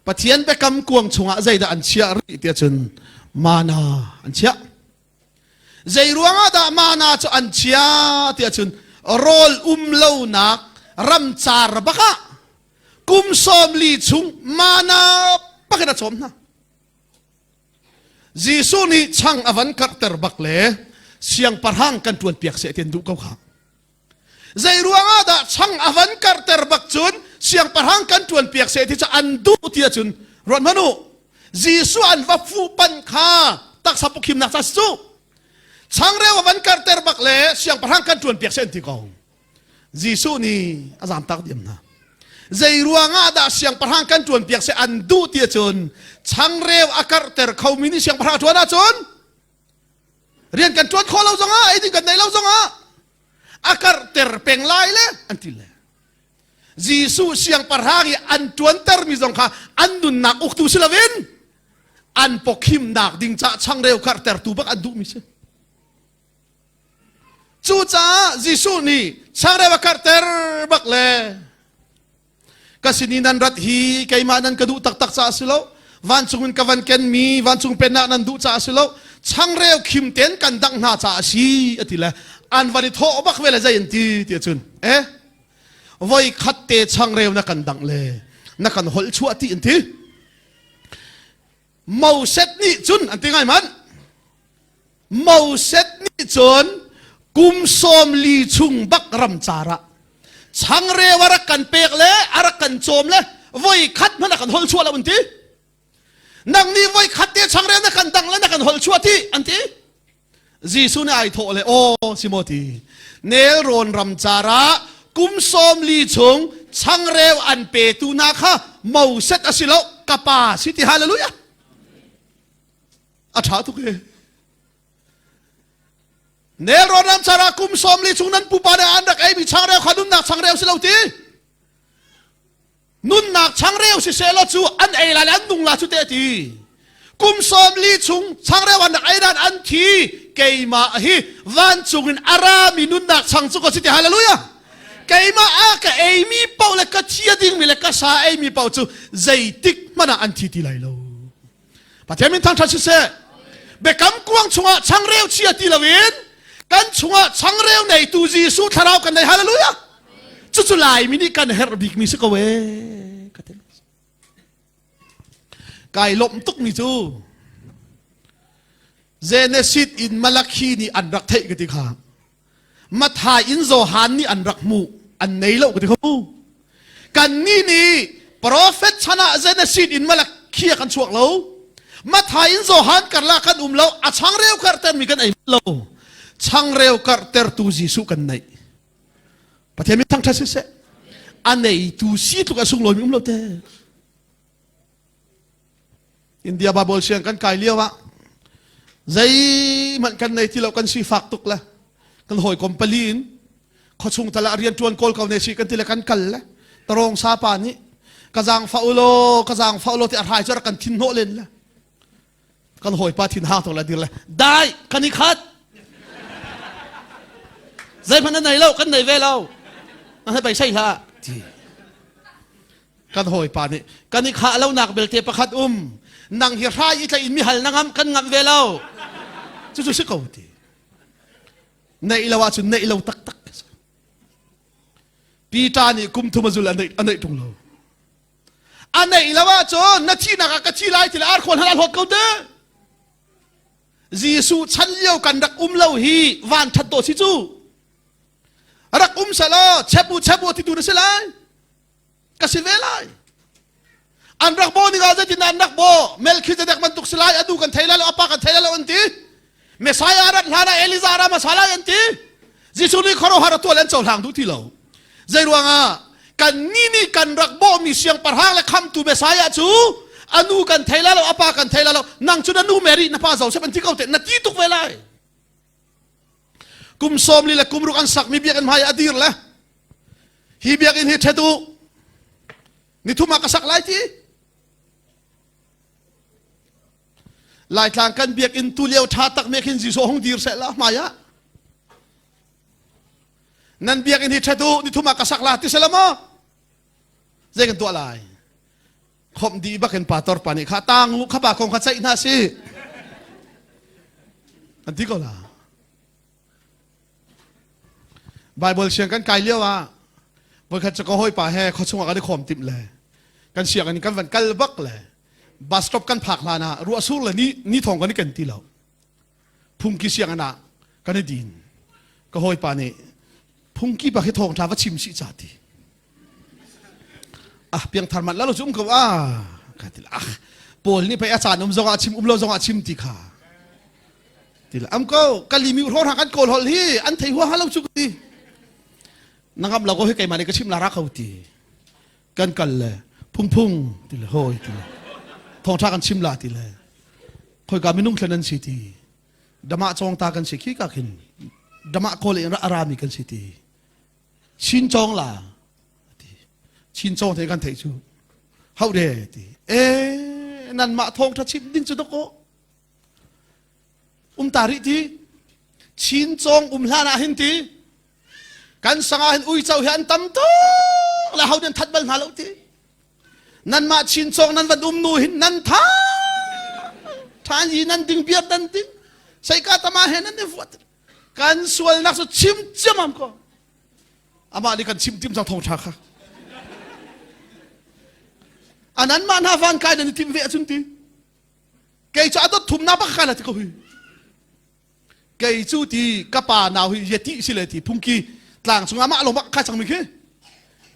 Pathian biakam kuang chungah zeidah an chiah rih tiah cun mana an chiah. Zei ruangah dah mana cu an chiah tiah cun rawl um lonak ramcar bakah kum 40 chung mana pakin a cawm hna. Jesuh nih chang a van karhter bak le siangpahrang kan ṭuan piak seh ti an duh ko kha. Zei ruangah dah chang a van karhter bak cun siangpahrang kan ṭuan piak seh ti cu an duh ti ahcun ruat hmanh u. Jesuh an va fuhpanh kha taksa pukhimnak ca si cu. Changreu a van karhter bak le siangpahrang kan ṭuan piak seh an ti ko. Jesuh nih a zamtak diam hna. Zei ruangah dah siangpahrang kan ṭuan piak seh an duh ti ahcun changreu a karhter khomi nih siangpahrang a ṭuan ahcun rian kan ṭuan khawh lo zongah eiding kan nei lo zongah a karhter peng lai le an ti le Jesuh siangpahrang i an ṭuantermi zong kha an nunnak uktu si loin an pawkhimnak ding caah changreu karhtertu bak an duhmi si. Cucaah Jesuh nih changreu a karhter bak le ka sin i nan rat hi keimah nan ka duh taktak caah si lo vancung in ka van kenmi vancung pennak nan duh caah si lo changreu khim ten kan dangh hna caah a si a ti le an van i thawh bak ve le zei an ti ti cun eh voi khat te changreu na kan dangh le na kan holh chuah ti an ti Moses nih cun an ti ngai man Moses nih cun kum 40 chung bak ramcar ah changreu a rak kan pek le a rak kan cawm le voi khat hmanh a kan holh chuah lo an ti. Nang nih voi khat te changreu na kan dang le na kan holh chuah ti an ti. Jesuh nih ai thawh le aw si maw ti nelrawn ramcar ah kum 40 chung changreu an petu hna kha Moses a si lo ka pa si ti hallelujah a ṭha tuk e nelrawn ramcar ah kum 40 chung nan pupa nih an rak eimi changreu kha nunnak changreu si lo ti nunnak changreu si seh law cu an ei lai le an nung la cu te ti kum 40 chung changreu an rak ei dan an thi keimah hi vancung in a rami nunnak chang cu ka si ti hallelujah keimah a ka eimi paoh le ka thi a dingmi le ka sa eimi paoh cu zeitik hmanh ah an thi ti lai lo Pathian min thangṭhat siseh biakam kuang chungah changreu chia ti loin kan chungah changreu neitu Jesuh thlarau kan nei hallelujah cucu Laimi nih kan herh bikmi si ko ee ka ti kai lawmh tukmi cu Genesis in Malakhi nih an rak theih ka ti kha Mathai in Johan nih an rak hmuh an nei lo ka ti kho kannih nih prophet chan ah Genesis in Malakhi ah kan chuak lo Mathai in Johan karlak kan um lo a changreu karter mi kan ei lo. Changreu karhtertu Jesuh kan neih. Pathian min thangṭhat siseh. A neitu si tluk a sunglawi mi um lo te. India Bible siang kan kai lio ah zeihmanh kan nei ti lo kan sifak tuk le kan hawikom pali in khuachung tal ah rian ṭuan kawl ko ne si kan ti le kan kal le tarong sa pa nih ka zaangfah ulaw ka zaangfah ulaw ti a hrai cu rak kan thin hnawh len le kan hawipa thin hang tuk le dir le dai kan i khat zeihmanh na nei lo kan nei ve lo na hei pai sei hlah ti kan hawipa nih kan i khah lonak belte pakhat um nang hi hrai i tlaih in mi hal na ngam kan ngamh ve lo cucu si ko ti neih lo ahcun neih lo taktak Peter nih kum thum a zul a neih a neih ṭung lo a neih lo ahcun na thihnak ah ka thi lai ti le arkhuan hal a hlawt ko te Jesuh chan lio kan rak um lo hi van ṭhat dawh si cu rak um selaw chep u chep u ti tu na si lai ka si ve lai an rak bo ning ah zeitin an rak bo Melchizedek bantuk si lai adu kan thei lai lo apa kan thei lai lo an ti Messiah rat hlan ah Elijah ra hmasa lai an ti Jesuh nih khuaruahhar a tuah le an cohlang duh ti lo zei ruangah kan ni nih kan rak bawhmi siangpahrang le khamtu Messiah cu anu kan thei lai lo apa kan thei lai lo nang cu na nu Mary na pa Joseph an ti ko te na ti tuk ve lai kum sawm li le kum ruk an sakmi biakinn hmai a dir le hi biakinn hi ṭhet u nithum ah ka sak lai ti Laitlang kan biakinn tu lio ṭha tak me khin Jesuh hung dir seh la hmai ah nan biakinn hi ṭhet u nithum ah ka sak la ti sela maw zei kan tuah lai khomh dih bakin pastor pa nih kha tang u kha pa kong kha ceih hna si an ti ko la Bible siang kan kai lio ah voikhat cu ka hawipa he khuachung ah kan i khawm timh le kan sianginn kan van kal bak le bus stop kan phak hlan ah ruah sur le ni ni thong kan i ken ti lo phungki sianginn ah kan i din ka hawipa nih phungki pa khi thawng ṭha va chim sih ca ti ah piangthar mat la lo cu um ko ah ka ti ah Paul nih pei a caan um zong ah chim um lo zong ah chim ti kha ti la am ko kalimi hro hna kan kawl hol hi an thei hua lo cu ti na ngam lo ko hi keimah nih ka chim la ra ko ti kan kal le phung phung ti le hoi ti le thawngtha kan chim la ti le khoika minung thlen an si ti dama chong ta kan si khi ka khin dama kawl in arami kan si ti Chin cawng la ti Chin cawng te kan theih cu hau de ti e nan mah thawng tha chim ding cu doko um ta rih ti Chin cawng um hlan ah hin ti kan sanga hin uico hi an tam tuk le ho nan that bal hna lo ti nan mah Chin cawng nan van um nu hin nan tha than yi nan ding biar nan ding seika tama he nan i vuat kan sualnak cu chim ciamam ko amah nih kan chim tim cang thawngṭha kha anan mah hna van kai nan i tim ve ahcun ti kei cu a dot thum na bak kai la ti ko hi kei cu ti ka pa nau hi yeti si le ti phungki tlang chung amah lo bak kai cang mi khi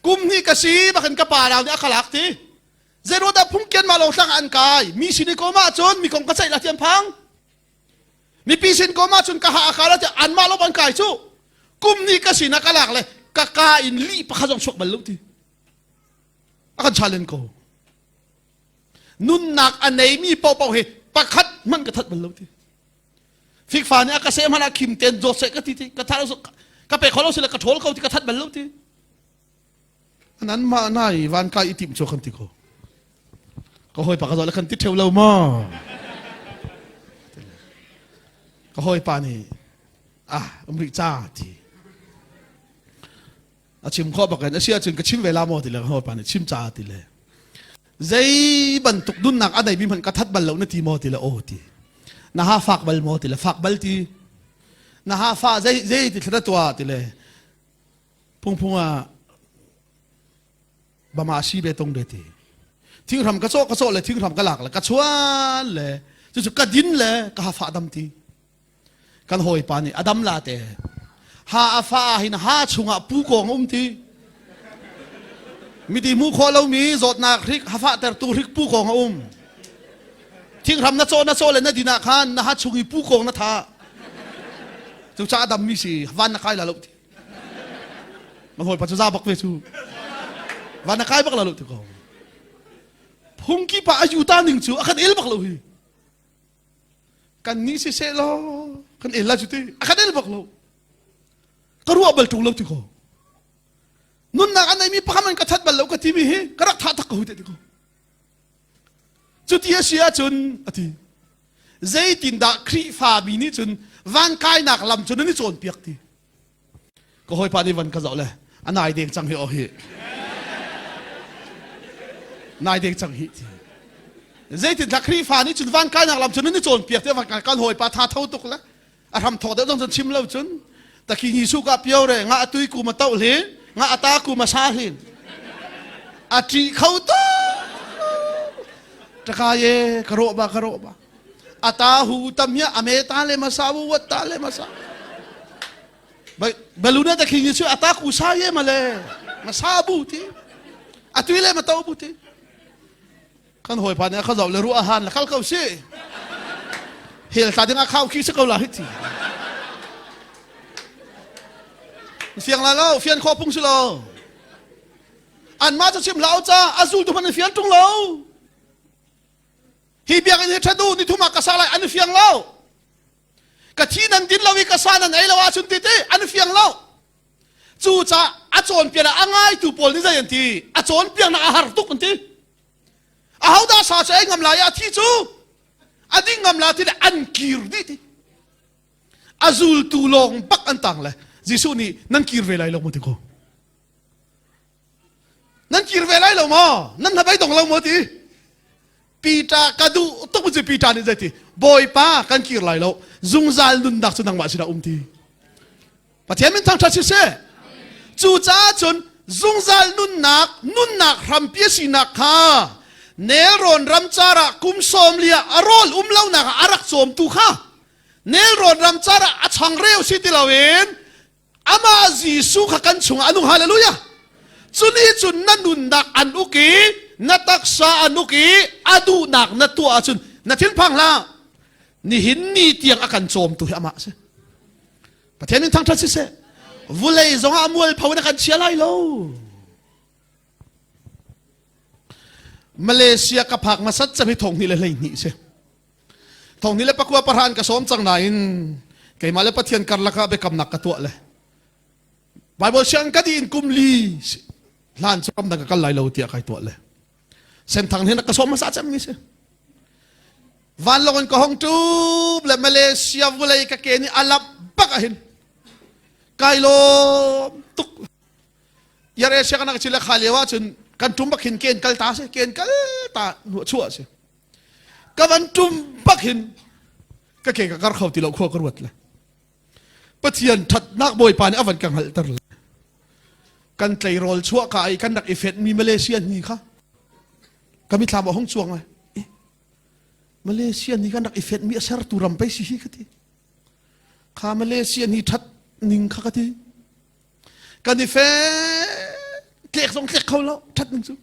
kum hnih ka si bakin ka pa nau nih a ka lak ti zeiruah dah phungkian mah lo tlang an kai mi sin i ko ma cun mi kong ka ceih la ti an phang mipi sin ko ma cun ka ha a ka la ti anmah lo ban kai cu kum ni ka sin ah ka lak le ka ka in li pakhat zong chuak bal lo ti a kan challenge ko nunnak a neimi paohpaoh hi pakhat hmanh ka that bal lo ti fikfa nih a ka seh hmanh ah khim ten zawt seh ka ti ti ka that ka pe kho lo si le ka ṭhawl ko ti ka that bal lo ti Nan mah na i van kai i tim cu kan ti ko. Ka hawipa ka zoh le kan ti ṭheu lo maw? Ka hawipa nih ah um rih ca ti. A chim khawh bak in a si ahcun ka chim ve la maw ti le ka hawipa nih chim ca ti le. Zei bantuk nunnak a neimi hmanh ka that bal lo na ti maw ti le aw ti. Na ha fak bal maw ti le fak bal ti. Na ha fa zei zei ti thla na tuah ti le phungphung ah bama si be tong de ti thinghram ka cawh ka cawh le thinghram ka lak le ka chuan le cucu ka din le ka ha fa dam ti kan hawipa nih a dam la te ha a fa hin ha chungah pu kong um ti miti hmu khawh lomi zawtnak hrik hafa tertu hrik pu kong a um thinghram na cawh na cawh le na din ah khan na ha chung i pu kong na tha. Cucaah dammi si van na kai la lo ti. Na hawipa cu za bak ve cu. Van na kai bak la lo ti ko. Phungki pa a yuta ning cu a kan el bak lo hi. Kan nih si seh law kan el la cu ti. A kan el bak lo. Ka ruah bal ṭung lo ti ko. Nunnak a neimi pakhat man ka that bal lo ka timi hi ka rak thah tak ko te ti ko. Cuti a si ahcun a ti. Zeitindah Khrihfami nih cun van kainak lam cu nan i cawnpiak ti? Ka hawipa nih van ka zoh le a nai deng cang hi aw hi. Nai deng cang hi ti. Zeitindah Khrihfa nih cun van kainak lam cu nan i cawnpiak ti kan hawipa tha tho tuk le a hram thawk deuh zong cun chim lo cun takhi ni su ka pio re nga atui ku ma to hlin nga ata ku ma sa hlin a ṭi kho to taka ye ka ro ba ka ro ba ata hu tam ya ame ta le ma sa wu wat ta le ma sa baluna takhi ni su ata ku sa ye ma le ma sa bu ti atui le ma to bu ti Kan hawipa nih a ka zoh le ruah han le kal ko si. Hel tla ding a khau khi si ko la hi ti. Fiang la lo, fian kho pung si lo. An mah cu chim lao ca, a zul tu hman fian tung lo. Hi biakinn hi ṭhat u, ni thum ah ka sa lai an fiang lo. Ka thi nan din lo i ka sa nan ei lo ahcun ti ti an fiang lo. Cucaah a cawnpiak ah a ngaitu pawl nih zei an ti? A cawnpiaknak a har tuk an ti. Ahodah sa cu ei ngam lai a thi cu a ding ngam la ti le an kir dih ti. A zultu lawng bak an tang le Jesuh nih nan kir ve lai lo maw ti ko. Nan kir ve lai lo maw? Nan hnabei dong lo maw ti? Peter ka duh tuk cu Peter nih zei ti? Bawipa kan kir lai lo. Zungzal nunnak cu nangmah sinah um ti. Pathian min thangṭhat siseh. Cucaah cun zungzal nunnak nunnak hrampi a sinak kha nelrawn ramcar ah kum sawm li ah a rawl um lonak ah a rak cawmtu kha nelrawn ramcar ah a changreu si ti loin amah Jesuh kha kan chungah a nung hallelujah cuni cun na nunnak an uk i na taksa an uk i a duhnak na tuah ahcun na thinphang hlah nihin ni tiang a kan cawmtu hi amah a si Pathian min thangṭhat siseh vulei zongah a mualpho in a kan chia lai lo Malaysia ka phak hmasat cem hi thong hnih le 12 si thong hnih le pakua pahra an ka sawm cang nain keimah le Pathian karlak ah biakamnak ka tuah le Bible siang ka di in kum li hlan cu ramdang ka kal lai lo tiah kai tuah le Senthang hin ka sawm hmasa cem mi si Vanlawng in ka hong ṭup le Malaysia vulei ka ke nih a lamh bak ah hin kai lawm tuk. Yar Asia kan ci le kha lio ahcun kan ṭum bak hin ken kal ta si ken kal ta hnuah chuah si. Ka van ṭum bak hin ka ke ka kar kho ti lo khua ka ruat le. Pathian ṭhatnak Bawipa nih a van ka hngalhter le kan tleirawl chuah ka i kan rak i fetmi Malaysia ni kha ka mithlam a hung cuang lai. Malaysia nih kan rak i fenhmi a sertu ram pei si hi ka ti. Kha Malaysia nih ṭhat ning kha ka ti. Kan i fe tlek zong tlek kho lo ṭhat ning cu.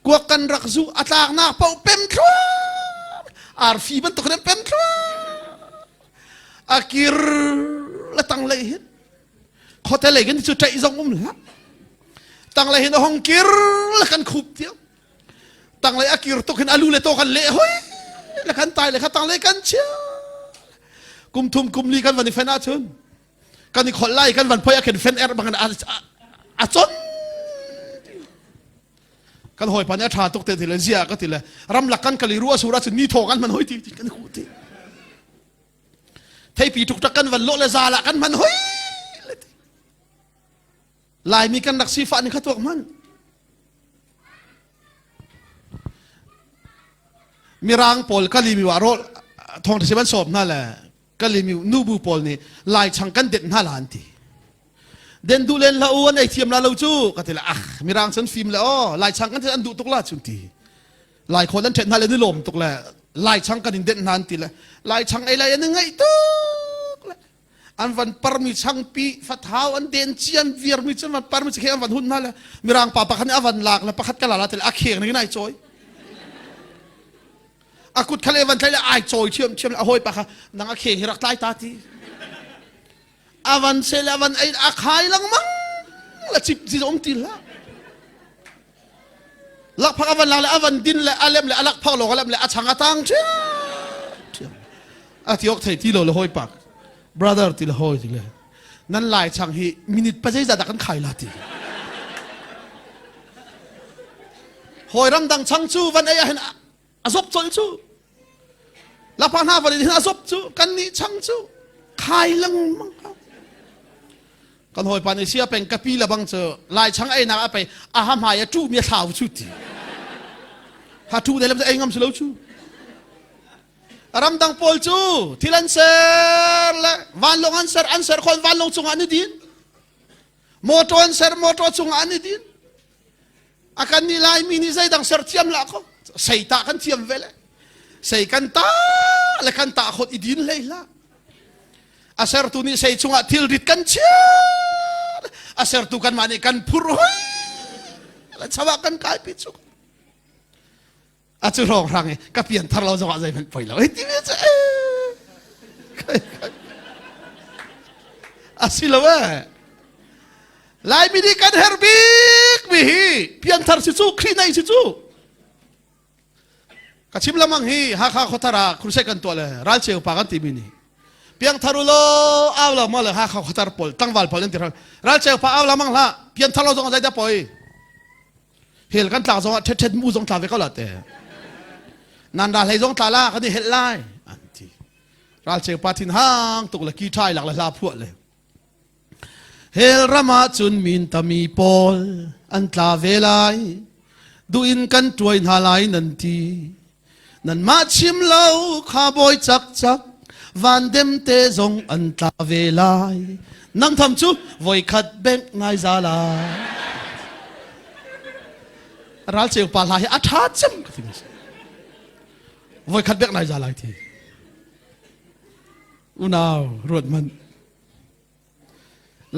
Kuak kan rak zu a tlaknak paoh pem thluam arfi bantuk in pem thluam a kir le tang lei hin khote lei kan cu ṭaih zong um hlah tang lei hin a hong kir le kan khup tiang tanglei a kir tuk hin alu le to kan leh hoi le kan tai le kha tanglei kan chia kum thum kum li kan van i fen ahcun kan i kholh lai kan van phoi a khin fen er bang a chon kan hawipa nih a tha tuk te ti le zia ka ti le ramlak kan kali ru a sur ahcun ni thaw kan hman hoi ti kan hu ti theipi tuk tak kan van lawh le zala kan hman hoi le ti Laimi kan rak sifah ning kha tuak hmanh. Mirang pawl kalimi wa rawl thong si ban sawm hna le kalimi nubu pawl nih lai chang kan det hna la an ti. Den du len la u an ei thiam la lo cu ka ti le ah mirang cun fim le o lai chang kan an duh tuk la chun ti. Lai khawl an ṭhet hna le ni lawm tuk le lai chang kan in det hna an ti le lai chang ei lai an ngaih tuk le an van parmi changpi fathau an den cian viarmi cu van parmi khi an van hun hna le mirang pa pakhat nih a van lak le pakhat ka la la tele a kheng ning in ai cawi a kut khale van tlai le ai cawi thiam thiam a hawi pa kha nang a kheng hi rak tlai ta ti. Avan se le avan ei a khai lengmang la cip ci um ti hlah. Lakphak avan lak le avan din le alem le alak phak lawng alem le a chang a tang ṭhiam. A ti ok thei ti lo le hawi pak. Brother ti le hawi ti le. Nan lai chang hi minute pa zeizah dah kan khai la ti. Hawi ramdang chang cu van ei ah hin a zop colh cu. Lakphak hna van in hin a zop cu kan nih chang cu khai lengmang. Kan hawipa nih sia peng kapi le bang cu lai chang ei nak a pei a ha hmai a tu mi a thlau cu ti. Ha tu de lam ei ngam si lo cu. Ramdang pawl cu thil an ser le vanlawng an ser an ser khon vanlawng cungah an i din. Motor an ser motor cungah an i din. A kan nih Laimi nih zeidang ser thiam lah ko. Sei ta kan thiam ve le. Sei kan ta le kan ta khot i din hlei hlah. A sertu nih sei chungah thilrit kan chiah. A sertu kanmah nih kan phur hoi. Le chawah kan kai pi cu. A cu hrawng hrang i ka pian thar lo zongah zeihmanh poi lo. Hei ti mi cu a si lo eh. Laimi nih kan herh bik mi hi pianthar si cu Khrih nei si cu. Ka chim lamang hi Hakha khuathar ah crusade kan tuah le ralcheu pa kan timi nih piangthar u law au lo ma le Hakha khuathar pawl tlangval pawl an ti ralcheu pa au lamang hlah pianthar lo zong zeidah poi hel kan tlak zong ah ṭhet ṭhet mu zong tla ve ko la te nan ra hlei zong tla la kan i helh lai an ti ralcheu pa thin hang tuk le ki ṭhai lak le hla phuah le Hell ram ah cun min tami pawl an tla ve lai. Duh in kan tuai hna lai nan ti. Nanmah chim lo kha bawi cakcak van demte zong an tla ve lai. Nang tham cu voikhat bengh ngai za lai. Ralceu pa hla hi a ṭha cem ka ti. Voikhat bengh nai za lai ti. Unau ruat hmanh.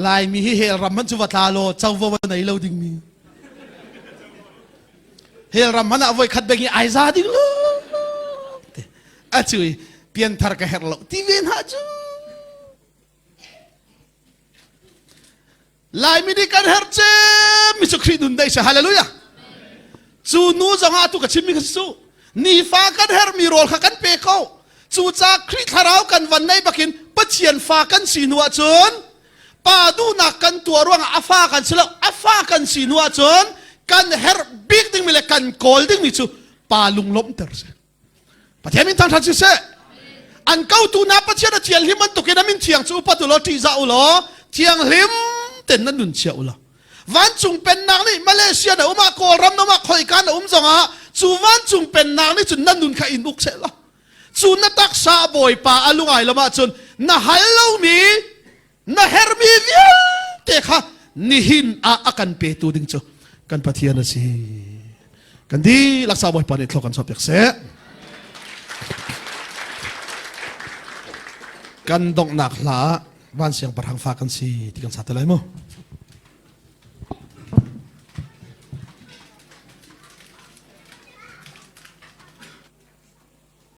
Laimi hi hell ram hmanh cu va tla law covo va nei lo dingmi. Hell ram hmanh ah voi khat beng i ai za ding lo. A cu i pianthar ka herh lo ti ve hna cu. Laimi nih kan herh cem mi cu Khrih nun dei si hallelujah. Cu nu zong ah tu ka chimmi kha si cu nifa kan herhmi rawl kha kan pe ko. Cucaah Khrih thlarau kan van nei bakin Pathian fa kan si hnu ahcun pa duhnak kan tuah ruangah a fa kan si lo a fa kan si hnu ahcun kan herh bik dingmi le kan kawl dingmi cu pa lunglawmhter si. Pathian min thangṭhat siseh. An kotu na Pathian a thianghlim bantukin a min thiang cu upat u law ṭihzah u law thianghlim ten nan nun chia u law. Vancung pennak nih Malaysia na um ah Kawlram na um ah khoika na um zongah cu vancung pennak nih cun na nun kha in uk seh law. Cu na taksa Bawipa a lungai lam ahcun na hal lomi na herhmi vialte kha nihin ah a kan petu ding cu kan Pathian a si. Kan dihlak sa Bawipa nih thlok kan chuah piak seh. Kan donghnak hla ah van siangpahrang fa kan si ti kan sa te lai mu.